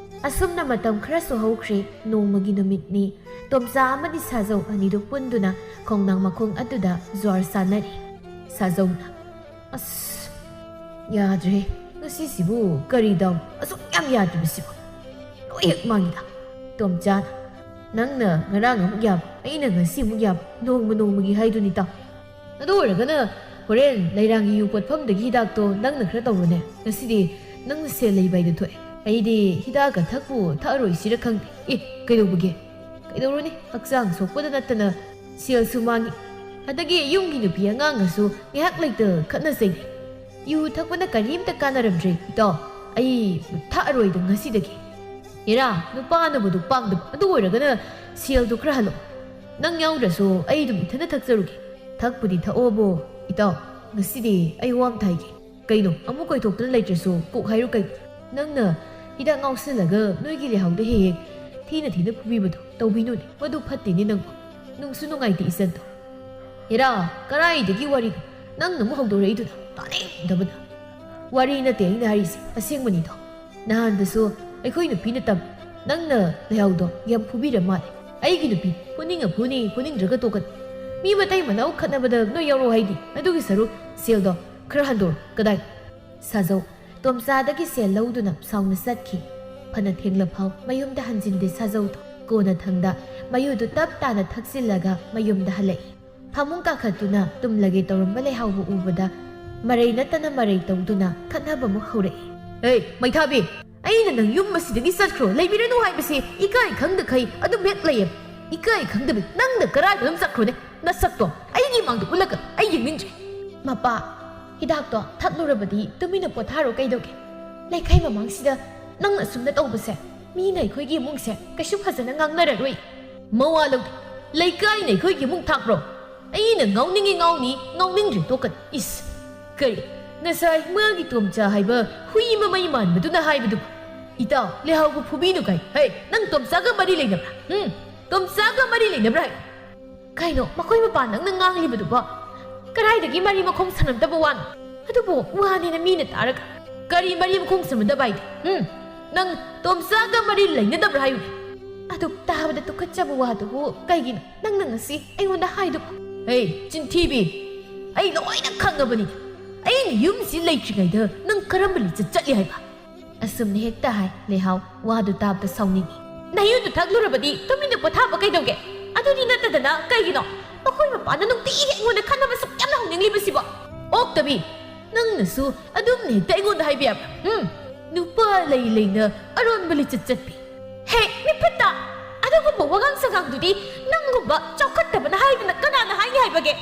ꯑꯁꯨꯝꯅ ꯃꯇꯝ ꯈꯔꯁꯨ ꯍꯧꯈ꯭ꯔꯦ꯫ ꯅꯣꯡꯃꯒꯤ ꯅꯨꯃꯤꯠꯅꯤ꯫ ꯇꯣꯝꯆꯥ ꯑꯃꯗꯤ ꯁꯥꯖꯧ ꯑꯅꯤꯗꯨ ꯄꯨꯟꯗꯨꯅ ꯈꯣꯡꯅꯥꯡ ꯃꯈꯣꯡ ꯑꯗꯨꯗ ꯖ꯭ꯋꯥꯔ ꯆꯥꯅꯔꯤ꯫ ꯁꯥꯖꯧꯅ, "ꯑꯁ, ꯌꯥꯗ꯭ꯔꯦ꯫ ꯉꯁꯤꯁꯤꯕꯨ ꯀꯔꯤ ꯗꯥꯎ ꯑꯁꯨꯛ ꯌꯥꯝ ꯌꯥꯗ꯭ꯔꯤꯕꯁꯤꯕꯨ? ꯂꯣꯏ ꯍꯦꯛ ꯃꯥꯡꯉꯤꯗ꯫" ꯇꯣꯝꯆꯥꯅ, "ꯅꯪꯅ ꯉꯔꯥꯡ ꯑꯃꯨꯛ ꯌꯥꯕ, ꯑꯩꯅ ꯉꯁꯤ ꯑꯃꯨꯛ ꯌꯥꯕ, ꯅꯣꯡꯃ ꯅꯣꯡꯃꯒꯤ ꯍꯥꯏꯗꯨꯅꯤ ꯇꯥꯎ꯫ ꯑꯗꯨ ꯑꯣꯏꯔꯒꯅ ꯍꯣꯔꯦꯟ ꯂꯩꯔꯥꯡꯒꯤ ꯌꯨ ꯄꯣꯠꯐꯝꯗꯒꯤ ꯍꯤꯗꯥꯛꯇꯣ ꯅꯪꯅ ꯈꯔ ꯇꯧꯔꯣꯅꯦ꯫ ꯉꯁꯤꯗꯤ ꯅꯪꯅ ꯁꯦꯜ ꯂꯩꯕ ꯍꯥꯏꯗꯣ ꯊꯣꯛꯑꯦ꯫ ꯑꯩꯗꯤ ꯍꯤꯗꯥꯛꯀ ꯊꯛꯄꯨ ꯊꯛꯑꯔꯣꯏꯁꯤꯔ ꯈꯪꯗꯦ꯫ ꯑꯦ, ꯀꯩꯗꯧꯕꯒꯦ? ꯀꯩꯗꯧꯔꯨꯅꯤ? ꯍꯛꯆꯥꯡ ꯁꯣꯛꯄꯗ ꯅꯠꯇꯅ ꯁꯦꯜꯁꯨ ꯃꯥꯡꯉꯤ꯫ ꯑꯗꯒꯤ ꯌꯨꯝꯒꯤ ꯅꯨꯄꯤ ꯑꯉꯥꯡꯒꯁꯨ ꯉꯥꯏꯍꯥꯛ ꯂꯩꯇ ꯈꯠꯅ ꯆꯩꯅꯩ꯫ ꯌꯨ ꯊꯛꯄꯅ ꯀꯔꯤꯝꯇ ꯀꯥꯟꯅꯔꯝꯗ꯭ꯔꯦ, ꯏꯇꯥꯎ꯫ ꯑꯩ ꯊꯛꯑꯔꯣꯏꯗ ꯉꯁꯤꯗꯒꯤ꯫ ꯍꯦꯔꯥ, ꯅꯨꯄꯥꯅꯕꯨ ꯄꯥꯡꯗꯕ꯫ ꯑꯗꯨ ꯑꯣꯏꯔꯒꯅ ꯁꯦꯜꯗꯨ ꯈꯔ ꯍꯜꯂꯣ꯫ ꯅꯪ ꯌꯥꯎꯗ꯭ꯔꯁꯨ ꯑꯩ ꯑꯗꯨꯝ ꯏꯊꯟꯇ ꯊꯛꯆꯔꯨꯒꯦ꯫ ꯊꯛꯄꯨꯗꯤ ꯊꯛꯑꯣꯕꯣ꯫ ꯏꯇꯥꯎ, ꯉꯁꯤꯗꯤ ꯑꯩ ꯋꯥ ꯑꯃ ꯍꯥꯏꯒꯦ꯫ ꯀꯩꯅꯣ, ꯑꯃꯨꯛ ꯀꯣꯏꯊꯣꯛꯇꯨꯅ ꯂꯩꯇ꯭ꯔꯁꯨ ꯀꯣꯛ ꯍꯥꯏꯔꯨ ꯀꯩꯅꯣ? ꯅꯪꯅ ꯍꯤꯗꯥꯛ ꯉꯥꯎꯁꯤꯜꯂꯒ ꯅꯣꯏꯒꯤ ꯂꯩꯍꯥꯎꯗ ꯍꯦꯛ ꯍꯦꯛ ꯊꯤꯅ ꯊꯤꯅ ꯐꯨꯕꯤꯕꯗꯣ ꯇꯧꯕꯤꯅꯨꯅꯦ꯫ ꯃꯗꯨ ꯐꯠꯇꯦꯅꯦ ꯅꯪꯕꯨ꯫ ꯅꯨꯡꯁꯨ ꯅꯨꯡꯉꯥꯏꯇꯦ ꯏꯆꯟꯗꯣ꯫ ꯍꯦꯔꯥ, ꯀꯔꯥꯏꯗꯒꯤ ꯋꯥꯔꯤꯅꯣ? ꯅꯪꯅ ꯑꯃꯨꯛ ꯍꯧꯗꯣꯔꯛꯏꯗꯨꯅ ꯇꯥꯅꯤꯡꯗꯕꯅ꯫ ꯋꯥꯔꯤ ꯅꯠꯇꯦ ꯑꯩꯅ ꯍꯥꯏꯔꯤꯁꯦ, ꯑꯁꯦꯡꯕꯅꯤꯗꯣ꯫ ꯅꯍꯥꯟꯗꯁꯨ ꯑꯩꯈꯣꯏ ꯅꯨꯄꯤꯅ ꯇꯝ, ꯅꯪꯅ ꯂꯩꯍꯥꯎꯗꯣ ꯌꯥꯝ ꯐꯨꯕꯤꯔ ꯃꯥꯜꯂꯦ꯫ ꯑꯩꯒꯤ ꯅꯨꯄꯤ ꯐꯨꯅꯤꯡꯉ ꯐꯨꯅꯤ, ꯐꯨꯅꯤꯡꯗ꯭ꯔꯒ ꯇꯣꯛꯀꯅꯤ꯫ ꯃꯤ ꯃꯇꯩ ꯃꯅꯥꯎ ꯈꯠꯅꯕꯗ ꯅꯣꯏ ꯌꯥꯎꯔꯣ ꯍꯥꯏꯗꯤ, ꯑꯗꯨꯒꯤ ꯁꯔꯨꯛ ꯁꯦꯜꯗꯣ ꯈꯔ ꯍꯟꯗꯣꯔꯣ꯫ ꯀꯗꯥꯏ? ꯁꯥꯖꯧ ꯇꯣꯝꯆꯥꯗꯒꯤ ꯁꯦꯜ ꯂꯧꯗꯨꯅ ꯁꯥꯎꯅ ꯆꯠꯈꯤ꯫ ꯐꯅ ꯊꯦꯡꯂꯐꯥꯎ ꯃꯌꯨꯝꯗ ꯍꯟꯖꯤꯟꯗꯦ ꯁꯥꯖꯧꯗꯣ꯫ ꯀꯣꯟꯅꯊꯪꯗ ꯃꯌꯨꯗꯨ ꯇꯞ ꯇꯥꯅ ꯊꯛꯆꯤꯜꯂꯒ ꯃꯌꯨꯝꯗ ꯍꯜꯂꯛꯏ꯫ ꯐꯃꯨꯡ ꯀꯥꯈꯠꯇꯨꯅ ꯇꯨꯝꯂꯒꯦ ꯇꯧꯔꯝꯕ ꯂꯩꯍꯥꯎꯕꯨ ꯎꯕꯗ ꯃꯔꯩ ꯅꯠꯇꯅ ꯃꯔꯩ ꯇꯧꯗꯨꯅ ꯈꯠꯅꯕꯃꯨꯛ ꯍꯧꯔꯛꯏ꯫ "ꯍꯦ, ꯃꯩꯊꯥꯕꯤ! ꯑꯩꯅ ꯅꯪ ꯌꯨꯝ ꯑꯁꯤꯗꯒꯤ ꯆꯠꯈ꯭ꯔꯣ, ꯂꯩꯕꯤꯔꯅꯨ ꯍꯥꯏꯕꯁꯤ ꯏꯀꯥꯏ ꯈꯪꯗꯈꯩ ꯑꯗꯨꯝ ꯍꯦꯛ ꯂꯩꯌꯦ꯫ ꯏꯀꯥꯏ ꯈꯪꯗꯕꯤ ꯅꯪꯅ ꯀꯔꯥꯏꯗ ꯑꯗꯨꯝ ꯆꯠꯈ꯭ꯔꯣꯅꯦ? ꯅꯁꯛꯇꯣ ꯑꯩꯒꯤ ꯃꯥꯡꯗ ꯎꯠꯂꯒ ꯑꯩ ꯌꯦꯡꯅꯤꯡꯗ꯭ꯔꯦ꯫" "ꯃꯄꯥ, ꯍꯤꯗꯥꯛꯇꯣ ꯊꯛꯂꯨꯔꯕꯗꯤ ꯇꯨꯃꯤꯟꯅ ꯄꯣꯊꯥꯔꯣ ꯀꯩꯗꯧꯒꯦ? ꯂꯩꯈꯩ ꯃꯃꯥꯡꯁꯤꯗ ꯅꯪꯅ ꯑꯁꯨꯝꯅ ꯇꯧꯕꯁꯦ ꯃꯤꯅ ꯑꯩꯈꯣꯏꯒꯤ ꯏꯃꯨꯡꯁꯦ ꯀꯩꯁꯨ ꯐꯖꯅ ꯉꯥꯡꯅꯔꯔꯣꯏ꯫" "ꯃꯋꯥ ꯂꯧꯗꯦ꯫ ꯂꯩꯀꯥꯏꯅ ꯑꯩꯈꯣꯏꯒꯤ ꯏꯃꯨꯡ ꯊꯥꯛꯄ꯭ꯔꯣ? ꯑꯩꯅ ꯉꯥꯎꯅꯤꯡꯉꯤ ꯉꯥꯎꯅꯤ, ꯉꯥꯎꯅꯤꯡꯗ꯭ꯔꯦ ꯇꯣꯛꯀꯅꯤ꯫ ꯏꯁ! ꯀꯔꯤ? ꯉꯁꯥꯏ ꯃꯥꯒꯤ ꯇꯣꯝꯆꯥ ꯍꯥꯏꯕ ꯍꯨꯏ ꯃꯃꯩ ꯃꯥꯟꯕꯗꯨꯅ ꯍꯥꯏꯕꯗꯨꯕꯨ? ꯏꯇꯥꯎ, ꯂꯩꯍꯥꯎꯕꯨ ꯐꯨꯕꯤꯅꯨ ꯀꯥꯏ꯫ ꯍꯦ, ꯅꯪ ꯇꯣꯝꯆꯥꯒ ꯃꯔꯤ ꯂꯩꯅꯕ꯭ꯔꯥ? ꯎꯝ? ꯇꯣꯝꯆꯥꯒ ꯃꯔꯤ ꯂꯩꯅꯕ꯭ꯔꯥ ꯍꯥꯏ?" "ꯀꯩꯅꯣ, ꯃꯈꯣꯏ ꯃꯄꯥꯟ ꯅꯪꯅ ꯉꯥꯡꯂꯤꯕꯗꯨꯕꯣ? ꯀꯗꯥꯏꯗꯒꯤ ꯃꯔꯤ ꯃꯈꯣꯡ ꯁꯝꯅꯗꯕ ꯋꯥꯅꯣ? ꯑꯗꯨꯕꯨ ꯋꯥꯅꯦꯅ ꯃꯤꯅ ꯇꯥꯔꯒ꯫ ꯀꯔꯤ ꯃꯔꯤ ꯃꯈꯣꯡ ꯁꯝꯅꯗꯕ ꯍꯥꯏꯗꯤ? ꯎꯝ? ꯅꯪ ꯇꯣꯝꯆꯥꯒ ꯃꯔꯤ ꯂꯩꯅꯗꯕ꯭ꯔꯥ ꯍꯥꯏꯌꯨꯅꯦ?" "ꯑꯗꯨꯛ ꯇꯥꯕꯗ ꯇꯨꯀꯠꯆꯕ ꯋꯥꯗꯨꯕꯨ ꯀꯩꯒꯤꯅꯣ ꯅꯪꯅ ꯉꯁꯤ ꯑꯩꯉꯣꯟꯗ ꯍꯥꯏꯗꯨꯕꯨ?" "ꯍꯦ, ꯆꯤꯟꯊꯤꯕꯤ! ꯑꯩ ꯂꯣꯏꯅ ꯈꯪꯉꯕꯅꯤ꯫ ꯑꯩꯅ ꯌꯨꯝꯁꯤ ꯂꯩꯇ꯭ꯔꯤꯉꯩꯗ ꯅꯪ ꯀꯔꯝꯕ ꯂꯤꯆꯠ ꯆꯠꯂꯤ ꯍꯥꯏꯕ?" ꯑꯁꯨꯝꯅ ꯍꯦꯛꯇ ꯍꯥꯏ ꯂꯩꯍꯥꯎ, ꯋꯥꯗꯨ ꯇꯥꯕꯗ ꯁꯥꯎꯅꯤꯡꯏ꯫ "ꯅꯌꯨꯗꯨ ꯊꯛꯂꯨꯔꯕꯗꯤ ꯇꯨꯃꯤꯟꯅ ꯄꯣꯊꯥꯕ ꯀꯩꯗꯧꯒꯦ? ꯑꯗꯨꯗꯤ ꯅꯠꯇꯗꯅ ꯀꯩꯒꯤꯅꯣ ꯃꯈꯣꯏ ꯃꯄꯥꯅ ꯅꯨꯡꯇꯤꯒꯤ ꯑꯩꯉꯣꯟꯗ ꯈꯠꯅꯕ ꯁꯨꯛ ꯌꯥꯝꯅ ꯍꯧꯅꯤꯡꯂꯤꯕꯁꯤꯕꯣ?" "ꯑꯣꯛꯇꯕꯤ, ꯅꯪꯅꯁꯨ ꯑꯗꯨꯝꯅ ꯍꯦꯛꯇ ꯑꯩꯉꯣꯟꯗ ꯍꯥꯏꯕ ꯌꯥꯕ꯭ꯔꯥ? ꯎꯝ? ꯅꯨꯄꯥ ꯂꯩ ꯂꯩꯅ ꯑꯔꯣꯟꯕ ꯂꯤꯆꯠ ꯆꯠꯄꯤ꯫ ꯍꯦ, ꯃꯤꯐꯠꯇ! ꯑꯗꯨꯒꯨꯝꯕ ꯋꯥꯉꯥꯡ ꯁꯉꯥꯡꯗꯨꯗꯤ ꯅꯪꯒꯨꯝꯕ ꯆꯥꯎꯈꯠꯇꯕꯅ ꯍꯥꯏꯗꯅ ꯀꯅꯥꯅ ꯍꯥꯏꯅꯤ ꯍꯥꯏꯕꯒꯦ?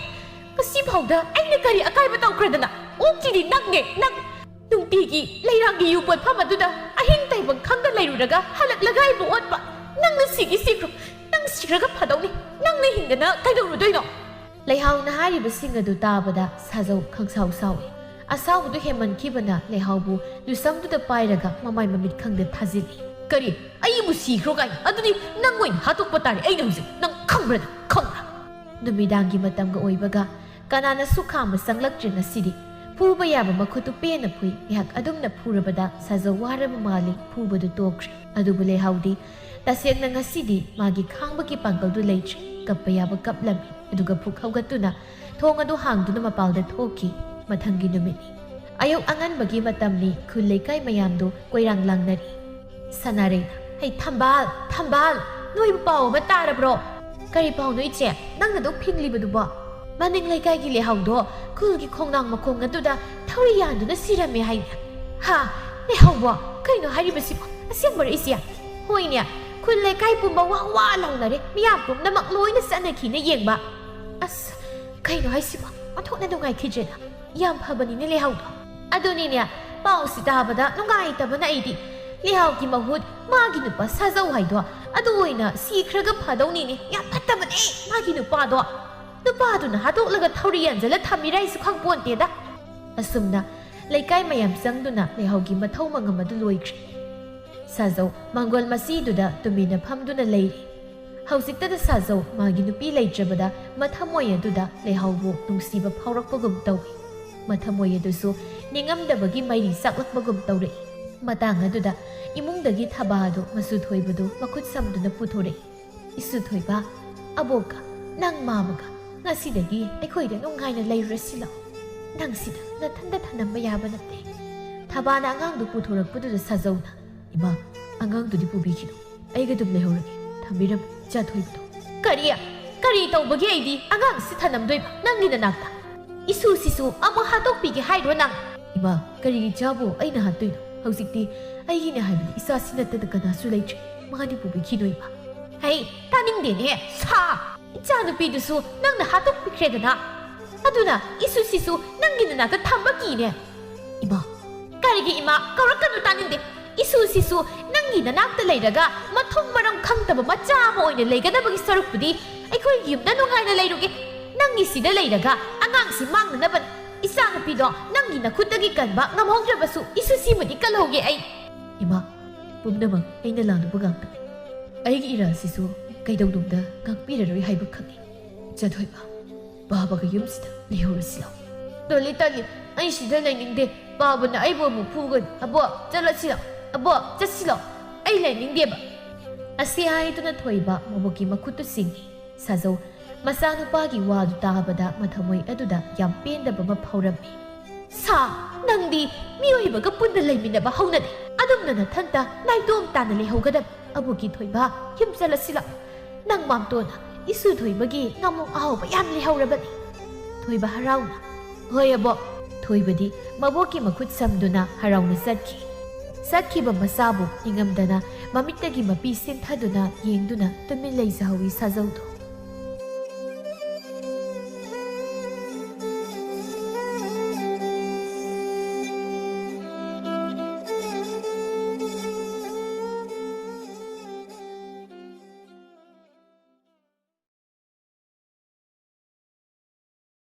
ꯉꯁꯤꯐꯥꯎꯗ ꯑꯩꯅ ꯀꯔꯤ ꯑꯀꯥꯏꯕ ꯇꯧꯈ꯭ꯔꯗꯅ? ꯑꯣꯛꯇ꯭ꯔꯤꯗꯤ ꯅꯪꯅꯦ, ꯅꯪ! ꯅꯨꯡꯇꯤꯒꯤ ꯂꯩꯔꯥꯡꯒꯤ ꯌꯨ ꯄꯣꯠꯐꯝ ꯑꯗꯨꯗ ꯑꯍꯤꯡ ꯇꯥꯏꯕꯪ ꯈꯪꯗ ꯂꯩꯔꯨꯔꯒ ꯍꯜꯂꯛꯂꯒ ꯑꯩꯕꯨ ꯑꯣꯠꯄ꯫ ꯅꯪꯅ ꯁꯤꯒꯤ ꯁꯤꯈ꯭ꯔꯣ꯫ ꯅꯪ ꯁꯤꯈ꯭ꯔꯒ ꯐꯗꯧꯅꯤ꯫ ꯅꯪꯅ ꯍꯤꯡꯗꯅ ꯀꯩꯗꯧꯔꯨꯗꯣꯏꯅꯣ?" ꯂꯩꯍꯥꯎꯅ ꯍꯥꯏꯔꯤꯕꯁꯤꯡ ꯑꯗꯨ ꯇꯥꯕꯗ ꯁꯥꯖꯧ ꯈꯪꯁꯥꯎ ꯁꯥꯎꯏ꯫ ꯑꯁꯥꯎꯕꯗꯨ ꯍꯦꯟꯃꯟꯈꯤꯕꯅ ꯂꯩꯍꯥꯎꯕꯨ ꯂꯨꯁꯝꯗꯨꯗ ꯄꯥꯏꯔꯒ ꯃꯃꯥꯏ ꯃꯃꯤꯠ ꯈꯪꯗ ꯊꯥꯖꯤꯜꯂꯤ꯫ "ꯀꯔꯤ? ꯑꯩꯕꯨ ꯁꯤꯈ꯭ꯔꯣ ꯀꯥꯏꯅ? ꯑꯗꯨꯗꯤ ꯅꯪ ꯑꯣꯏꯅ ꯍꯥꯠꯇꯣꯛꯄ ꯇꯥꯔꯦ ꯑꯩꯅ ꯍꯧꯖꯤꯛ꯫ ꯅꯪ ꯈꯪꯕ꯭ꯔꯥ ꯅꯪ? ꯈꯪꯕ꯭ꯔꯥ?" ꯅꯨꯃꯤꯗꯥꯡꯒꯤ ꯃꯇꯝꯒ ꯑꯣꯏꯕꯒ ꯀꯅꯥꯅꯁꯨ ꯈꯥꯝꯕ ꯆꯪꯂꯛꯇ꯭ꯔꯦ ꯉꯁꯤꯗꯤ꯫ ꯐꯨꯕ ꯌꯥꯕ ꯃꯈꯨꯠꯇꯨ ꯄꯦꯟꯅ ꯐꯨꯏ꯫ ꯉꯥꯏꯍꯥꯛ ꯑꯗꯨꯝꯅ ꯐꯨꯔꯕꯗ ꯁꯥꯖꯧ ꯋꯥꯔꯕ ꯃꯥꯜꯂꯤ꯫ ꯐꯨꯕꯗꯨ ꯇꯣꯛꯈ꯭ꯔꯦ꯫ ꯑꯗꯨꯕꯨ ꯂꯩꯍꯥꯎꯗꯤ ꯇꯁꯦꯡꯅ ꯉꯁꯤꯗꯤ ꯃꯥꯒꯤ ꯈꯥꯡꯕꯒꯤ ꯄꯥꯡꯒꯜꯗꯨ ꯂꯩꯇ꯭ꯔꯦ꯫ ꯀꯞꯄ ꯌꯥꯕ ꯀꯞꯂꯝꯃꯤ꯫ ꯑꯗꯨꯒ ꯐꯨꯛ ꯍꯧꯒꯠꯇꯨꯅ ꯊꯣꯡ ꯑꯗꯨ ꯍꯥꯡꯗꯨꯅ ꯃꯄꯥꯜꯗ ꯊꯣꯛꯈꯤ꯫ ꯃꯊꯪꯒꯤ ꯅꯨꯃꯤꯠꯅꯤ꯫ ꯑꯌꯨꯛ ꯑꯉꯟꯕꯒꯤ ꯃꯇꯝꯅꯤ꯫ ꯈꯨꯜ ꯂꯩꯀꯥꯏ ꯃꯌꯥꯝꯗꯨ ꯀꯣꯏꯔꯥꯡ ꯂꯥꯡꯅꯔꯤ꯫ ꯁꯅꯥꯔꯩꯅ, "ꯍꯩ, ꯊꯝꯕꯥꯜ, ꯊꯝꯕꯥꯜ, ꯅꯣꯏꯕꯨ ꯄꯥꯎ ꯑꯃ ꯇꯥꯔꯕ꯭ꯔꯣ?" "ꯀꯔꯤ ꯄꯥꯎꯅꯣ ꯏꯆꯦ? ꯅꯪꯅ ꯑꯗꯨꯛ ꯐꯤꯡꯂꯤꯕꯗꯨꯕꯣ?" "ꯃꯅꯤꯡ ꯂꯩꯀꯥꯏꯒꯤ ꯂꯩꯍꯥꯎꯗꯣ ꯈꯨꯜꯒꯤ ꯈꯣꯡꯅꯥꯡ ꯃꯈꯣꯡ ꯑꯗꯨꯗ ꯊꯧꯔꯤ ꯌꯥꯟꯗꯨꯅ ꯁꯤꯔꯝꯃꯦ ꯍꯥꯏꯅꯦ?" "ꯍꯥ? ꯂꯩꯍꯥꯎꯕꯣ? ꯀꯩꯅꯣ ꯍꯥꯏꯔꯤꯕꯁꯤꯕꯣ? ꯑꯁꯦꯡꯕꯔꯣ ꯏꯆꯦ?" "ꯍꯣꯏꯅꯦ, ꯈꯨꯜ ꯂꯩꯀꯥꯏ ꯄꯨꯝꯕ ꯋꯥ ꯋꯥ ꯂꯥꯎꯅꯔꯦ꯫ ꯃꯤꯌꯥꯝ ꯄꯨꯝꯅꯃꯛ ꯂꯣꯏꯅ ꯆꯠꯅꯈꯤꯅ ꯌꯦꯡꯕ꯫ ꯑꯁ, ꯀꯩꯅꯣ ꯍꯥꯏꯁꯤꯕꯣ? ꯑꯣꯟꯊꯣꯛꯅ ꯅꯨꯡꯉꯥꯏꯈꯤꯗ꯭ꯔꯦꯗ꯫ ꯌꯥꯝ ꯐꯕꯅꯤꯅꯦ ꯂꯩꯍꯥꯎꯗꯣ꯫ ꯑꯗꯨꯅꯤꯅꯦ, ꯄꯥꯎꯁꯤ ꯇꯥꯕꯗ ꯅꯨꯡꯉꯥꯏꯇꯕꯅ ꯑꯩꯗꯤ꯫ ꯂꯩꯍꯥꯎꯒꯤ ꯃꯍꯨꯠ ꯃꯥꯒꯤ ꯅꯨꯄꯥ ꯁꯥꯖꯧ ꯍꯥꯏꯗꯣ ꯑꯗꯨ ꯑꯣꯏꯅ ꯁꯤꯈ꯭ꯔꯒ ꯐꯗꯧꯅꯤꯅꯦ꯫ ꯌꯥꯝ ꯐꯠꯇꯕꯅꯦ ꯃꯥꯒꯤ ꯅꯨꯄꯥꯗꯣ꯫ ꯅꯨꯄꯥꯗꯨꯅ ꯍꯥꯠꯇꯣꯛꯂꯒ ꯊꯧꯔꯤ ꯌꯥꯟꯖꯜꯂ ꯊꯝꯃꯤꯔꯥ ꯑꯩꯁꯨ ꯈꯪꯄꯣꯟꯇꯦꯗ꯫" ꯑꯁꯨꯝꯅ ꯂꯩꯀꯥꯏ ꯃꯌꯥꯝ ꯆꯪꯗꯨꯅ ꯂꯩꯍꯥꯎꯒꯤ ꯃꯊꯧ ꯃꯉꯝ ꯑꯗꯨ ꯂꯣꯏꯈ꯭ꯔꯦ꯫ ꯁꯥꯖꯧ ꯃꯪꯒꯣꯜ ꯃꯆꯤꯗꯨꯗ ꯇꯨꯃꯤꯟꯅ ꯐꯝꯗꯨꯅ ꯂꯩꯔꯤ꯫ ꯍꯧꯖꯤꯛꯇꯗ ꯁꯥꯖꯧ ꯃꯥꯒꯤ ꯅꯨꯄꯤ ꯂꯩꯇ꯭ꯔꯕꯗ ꯃꯊꯃꯣꯏ ꯑꯗꯨꯗ ꯂꯩꯍꯥꯎꯕꯨ ꯅꯨꯡꯁꯤꯕ ꯐꯥꯎꯔꯛꯄꯒꯨꯝ ꯇꯧꯏ꯫ ꯃꯊꯃꯣꯏ ꯑꯗꯨꯁꯨ ꯅꯤꯡꯉꯝꯗꯕꯒꯤ ꯃꯩꯔꯤ ꯆꯥꯛꯂꯛꯄꯒꯨꯝ ꯇꯧꯔꯛꯏ꯫ ꯃꯇꯥꯡ ꯑꯗꯨꯗ ꯏꯃꯨꯡꯗꯒꯤ ꯊꯕꯥ ꯑꯗꯨ ꯃꯆꯨ ꯊꯣꯏꯕꯗꯨ ꯃꯈꯨꯠ ꯁꯝꯗꯨꯅ ꯄꯨꯊꯣꯔꯛꯏ꯫ "ꯏꯁꯨ ꯊꯣꯏꯕ, ꯑꯕꯣꯛꯀ ꯅꯪ ꯃꯥꯃꯒ ꯉꯁꯤꯗꯒꯤ ꯑꯩꯈꯣꯏꯗ ꯅꯨꯡꯉꯥꯏꯅ ꯂꯩꯔꯨꯔꯁꯤ ꯂꯥꯛꯑꯣ꯫ ꯅꯪ ꯁꯤꯗ ꯅꯊꯟꯗ ꯊꯅꯝꯕ ꯌꯥꯕ ꯅꯠꯇꯦ꯫" ꯊꯕꯥꯅ ꯑꯉꯥꯡꯗꯨ ꯄꯨꯊꯣꯔꯛꯄꯗꯨꯗ ꯁꯥꯖꯧꯅ, "ꯏꯃꯥ, ꯑꯉꯥꯡꯗꯨꯗꯤ ꯄꯨꯕꯤꯈꯤꯅꯨ꯫ ꯑꯩꯒ ꯑꯗꯨꯝ ꯂꯩꯍꯧꯔꯒꯦ꯫ ꯊꯝꯕꯤꯔꯝꯃꯨ, ꯏꯆꯥ ꯊꯣꯏꯕꯗꯣ꯫" "ꯀꯔꯤ? ꯀꯔꯤ ꯇꯧꯕꯒꯤ ꯑꯩꯗꯤ ꯑꯉꯥꯡꯁꯤ ꯊꯅꯝꯗꯣꯏꯕ ꯅꯪꯒꯤ ꯅꯅꯥꯛꯇ? ꯏꯁꯨꯁꯤꯁꯨ ꯑꯃꯨꯛ ꯍꯥꯠꯇꯣꯛꯄꯤꯒꯦ ꯍꯥꯏꯔꯣ ꯅꯪ?" "ꯏꯃꯥ, ꯀꯔꯤꯒꯤ ꯏꯆꯥꯕꯨ ꯑꯩꯅ ꯍꯥꯠꯇꯣꯏꯅꯣ? ꯍꯧꯖꯤꯛꯇꯤ ꯑꯩꯒꯤꯅꯦ ꯍꯥꯏꯕꯗꯤ ꯏꯆꯥꯁꯤ ꯅꯠꯇꯅ ꯀꯅꯥꯁꯨ ꯂꯩꯇ꯭ꯔꯦ꯫ ꯃꯥꯗꯤ ꯄꯨꯕꯤꯈꯤꯅꯨ ꯏꯃꯥ꯫" "ꯍꯩ, ꯇꯥꯅꯤꯡꯗꯦꯅꯦ, ꯁꯥ! ꯏꯆꯥꯅꯨꯄꯤꯗꯨꯁꯨ ꯅꯪꯅ ꯍꯥꯠꯇꯣꯛꯄꯤꯈ꯭ꯔꯦꯗꯅ꯫ ꯑꯗꯨꯅ ꯏꯁꯨꯁꯤꯁꯨ ꯅꯪꯒꯤ ꯅꯅꯥꯛꯇ ꯊꯝꯕ ꯀꯤꯅꯦ꯫" "ꯏꯃꯥ!" "ꯀꯔꯤꯒꯤ ꯏꯃꯥ? ꯀꯧꯔꯛꯀꯅꯨ, ꯇꯥꯅꯤꯡꯗꯦ꯫ ꯏꯁꯨꯁꯤꯁꯨ ꯅꯪꯒꯤ ꯅꯅꯥꯛꯇ ꯂꯩꯔꯒ ꯃꯊꯣꯡ ꯃꯔꯝ ꯈꯪꯗꯕ ꯃꯆꯥ ꯑꯃ ꯑꯣꯏꯅ ꯂꯩꯒꯗꯕꯒꯤ ꯁꯔꯨꯛꯄꯨꯗꯤ ꯑꯩꯈꯣꯏꯒꯤ ꯌꯨꯝꯗ ꯅꯨꯡꯉꯥꯏꯅ ꯂꯩꯔꯨꯒꯦ꯫ ꯅꯪꯒꯤ ꯁꯤꯗ ꯂꯩꯔꯒ ꯑꯉꯥꯡꯁꯤ ꯃꯥꯡꯅꯅꯕꯅꯤ꯫ ꯏꯆꯥꯅꯨꯄꯤꯗꯣ ꯅꯪꯒꯤ ꯅꯈꯨꯠꯇꯒꯤ ꯀꯟꯕ ꯉꯝꯍꯧꯗ꯭ꯔꯕꯁꯨ ꯏꯁꯨ ꯁꯤꯃꯗꯤ ꯀꯜꯍꯧꯒꯦ ꯑꯩ꯫ ꯏꯃꯥ, ꯄꯨꯝꯅꯃꯛ ꯑꯩꯅ ꯂꯥꯜꯂꯨꯕ ꯉꯥꯛꯇꯅꯤ꯫ ꯑꯩꯒꯤ ꯏꯔꯥꯜꯁꯤꯁꯨ ꯀꯩꯗꯧꯅꯨꯡꯗ ꯉꯥꯛꯄꯤꯔꯔꯣꯏ ꯍꯥꯏꯕ ꯈꯪꯏ꯫ ꯆꯠꯊꯣꯏꯕ, ꯄꯥꯕꯒ ꯌꯨꯝꯁꯤꯗ ꯂꯩꯍꯧꯔꯁꯤ ꯂꯥꯎ꯫ ꯇꯜꯂꯤ, ꯇꯜꯂꯤ, ꯑꯩ ꯁꯤꯗ ꯂꯩꯅꯤꯡꯗꯦ꯫ ꯄꯥꯕꯅ ꯑꯩꯕꯨ ꯑꯃꯨꯛ ꯐꯨꯒꯅꯤ꯫ ꯑꯕꯣ, ꯆꯠꯂꯁꯤ ꯂꯥꯎ꯫ ꯑꯕꯣ, ꯆꯠꯁꯤ ꯂꯥꯎ꯫ ꯑꯩ ꯂꯩꯅꯤꯡꯗꯦꯕ꯫ ꯑꯁꯤ ꯍꯥꯏꯗꯨꯅ ꯊꯣꯏꯕ ꯃꯕꯣꯛꯀꯤ ꯃꯈꯨꯠꯇꯨ ꯁꯤꯡꯏ꯫ ꯁꯥꯖꯧ ꯃꯆꯥꯅꯨꯄꯥꯒꯤ ꯋꯥꯗꯨ ꯇꯥꯕꯗ ꯃꯊꯃꯣꯏ ꯑꯗꯨꯗ ꯌꯥꯝ ꯄꯦꯟꯗꯕ ꯑꯃ ꯐꯥꯎꯔꯝꯃꯤ꯫ ꯁꯥ, ꯅꯪꯗꯤ ꯃꯤꯑꯣꯏꯕꯒ ꯄꯨꯟꯅ ꯂꯩꯃꯤꯟꯅꯕ ꯍꯧꯅꯗꯦ꯫ ꯑꯗꯨꯝꯅ ꯅꯊꯟꯇ ꯅꯥꯏꯇꯣꯝ ꯇꯥꯅ ꯂꯩꯍꯧꯒꯗꯕ꯫ ꯑꯕꯣꯛꯀꯤ ꯊꯣꯏꯕ, ꯌꯨꯝ ꯆꯠꯂꯁꯤ ꯂꯥꯎ꯫ ꯅꯪ ꯃꯥꯝꯇꯣꯟꯅ ꯏꯁꯨ ꯊꯣꯏꯕꯒꯤ ꯉꯥꯃꯣꯛ ꯑꯍꯥꯎꯕ ꯌꯥꯝ ꯂꯩꯍꯧꯔꯕꯅꯤ꯫ ꯊꯣꯏꯕ ꯍꯔꯥꯎꯅ, "ꯍꯣꯏ ꯑꯕꯣꯛ"꯫ ꯊꯣꯏꯕꯗꯤ ꯃꯕꯣꯛꯀꯤ ꯃꯈꯨꯠ ꯁꯝꯗꯨꯅ ꯍꯔꯥꯎꯅ ꯆꯠꯈꯤ꯫ ꯆꯠꯈꯤꯕ ꯃꯆꯥꯕꯨ ꯅꯤꯡꯉꯝꯗꯅ ꯃꯃꯤꯠꯇꯒꯤ ꯃꯄꯤ ꯁꯤꯟꯊꯗꯨꯅ ꯌꯦꯡꯗꯨꯅ ꯇꯨꯃꯤꯟ ꯂꯩꯖꯍꯧꯏ ꯁꯥꯖꯧꯗꯣ꯫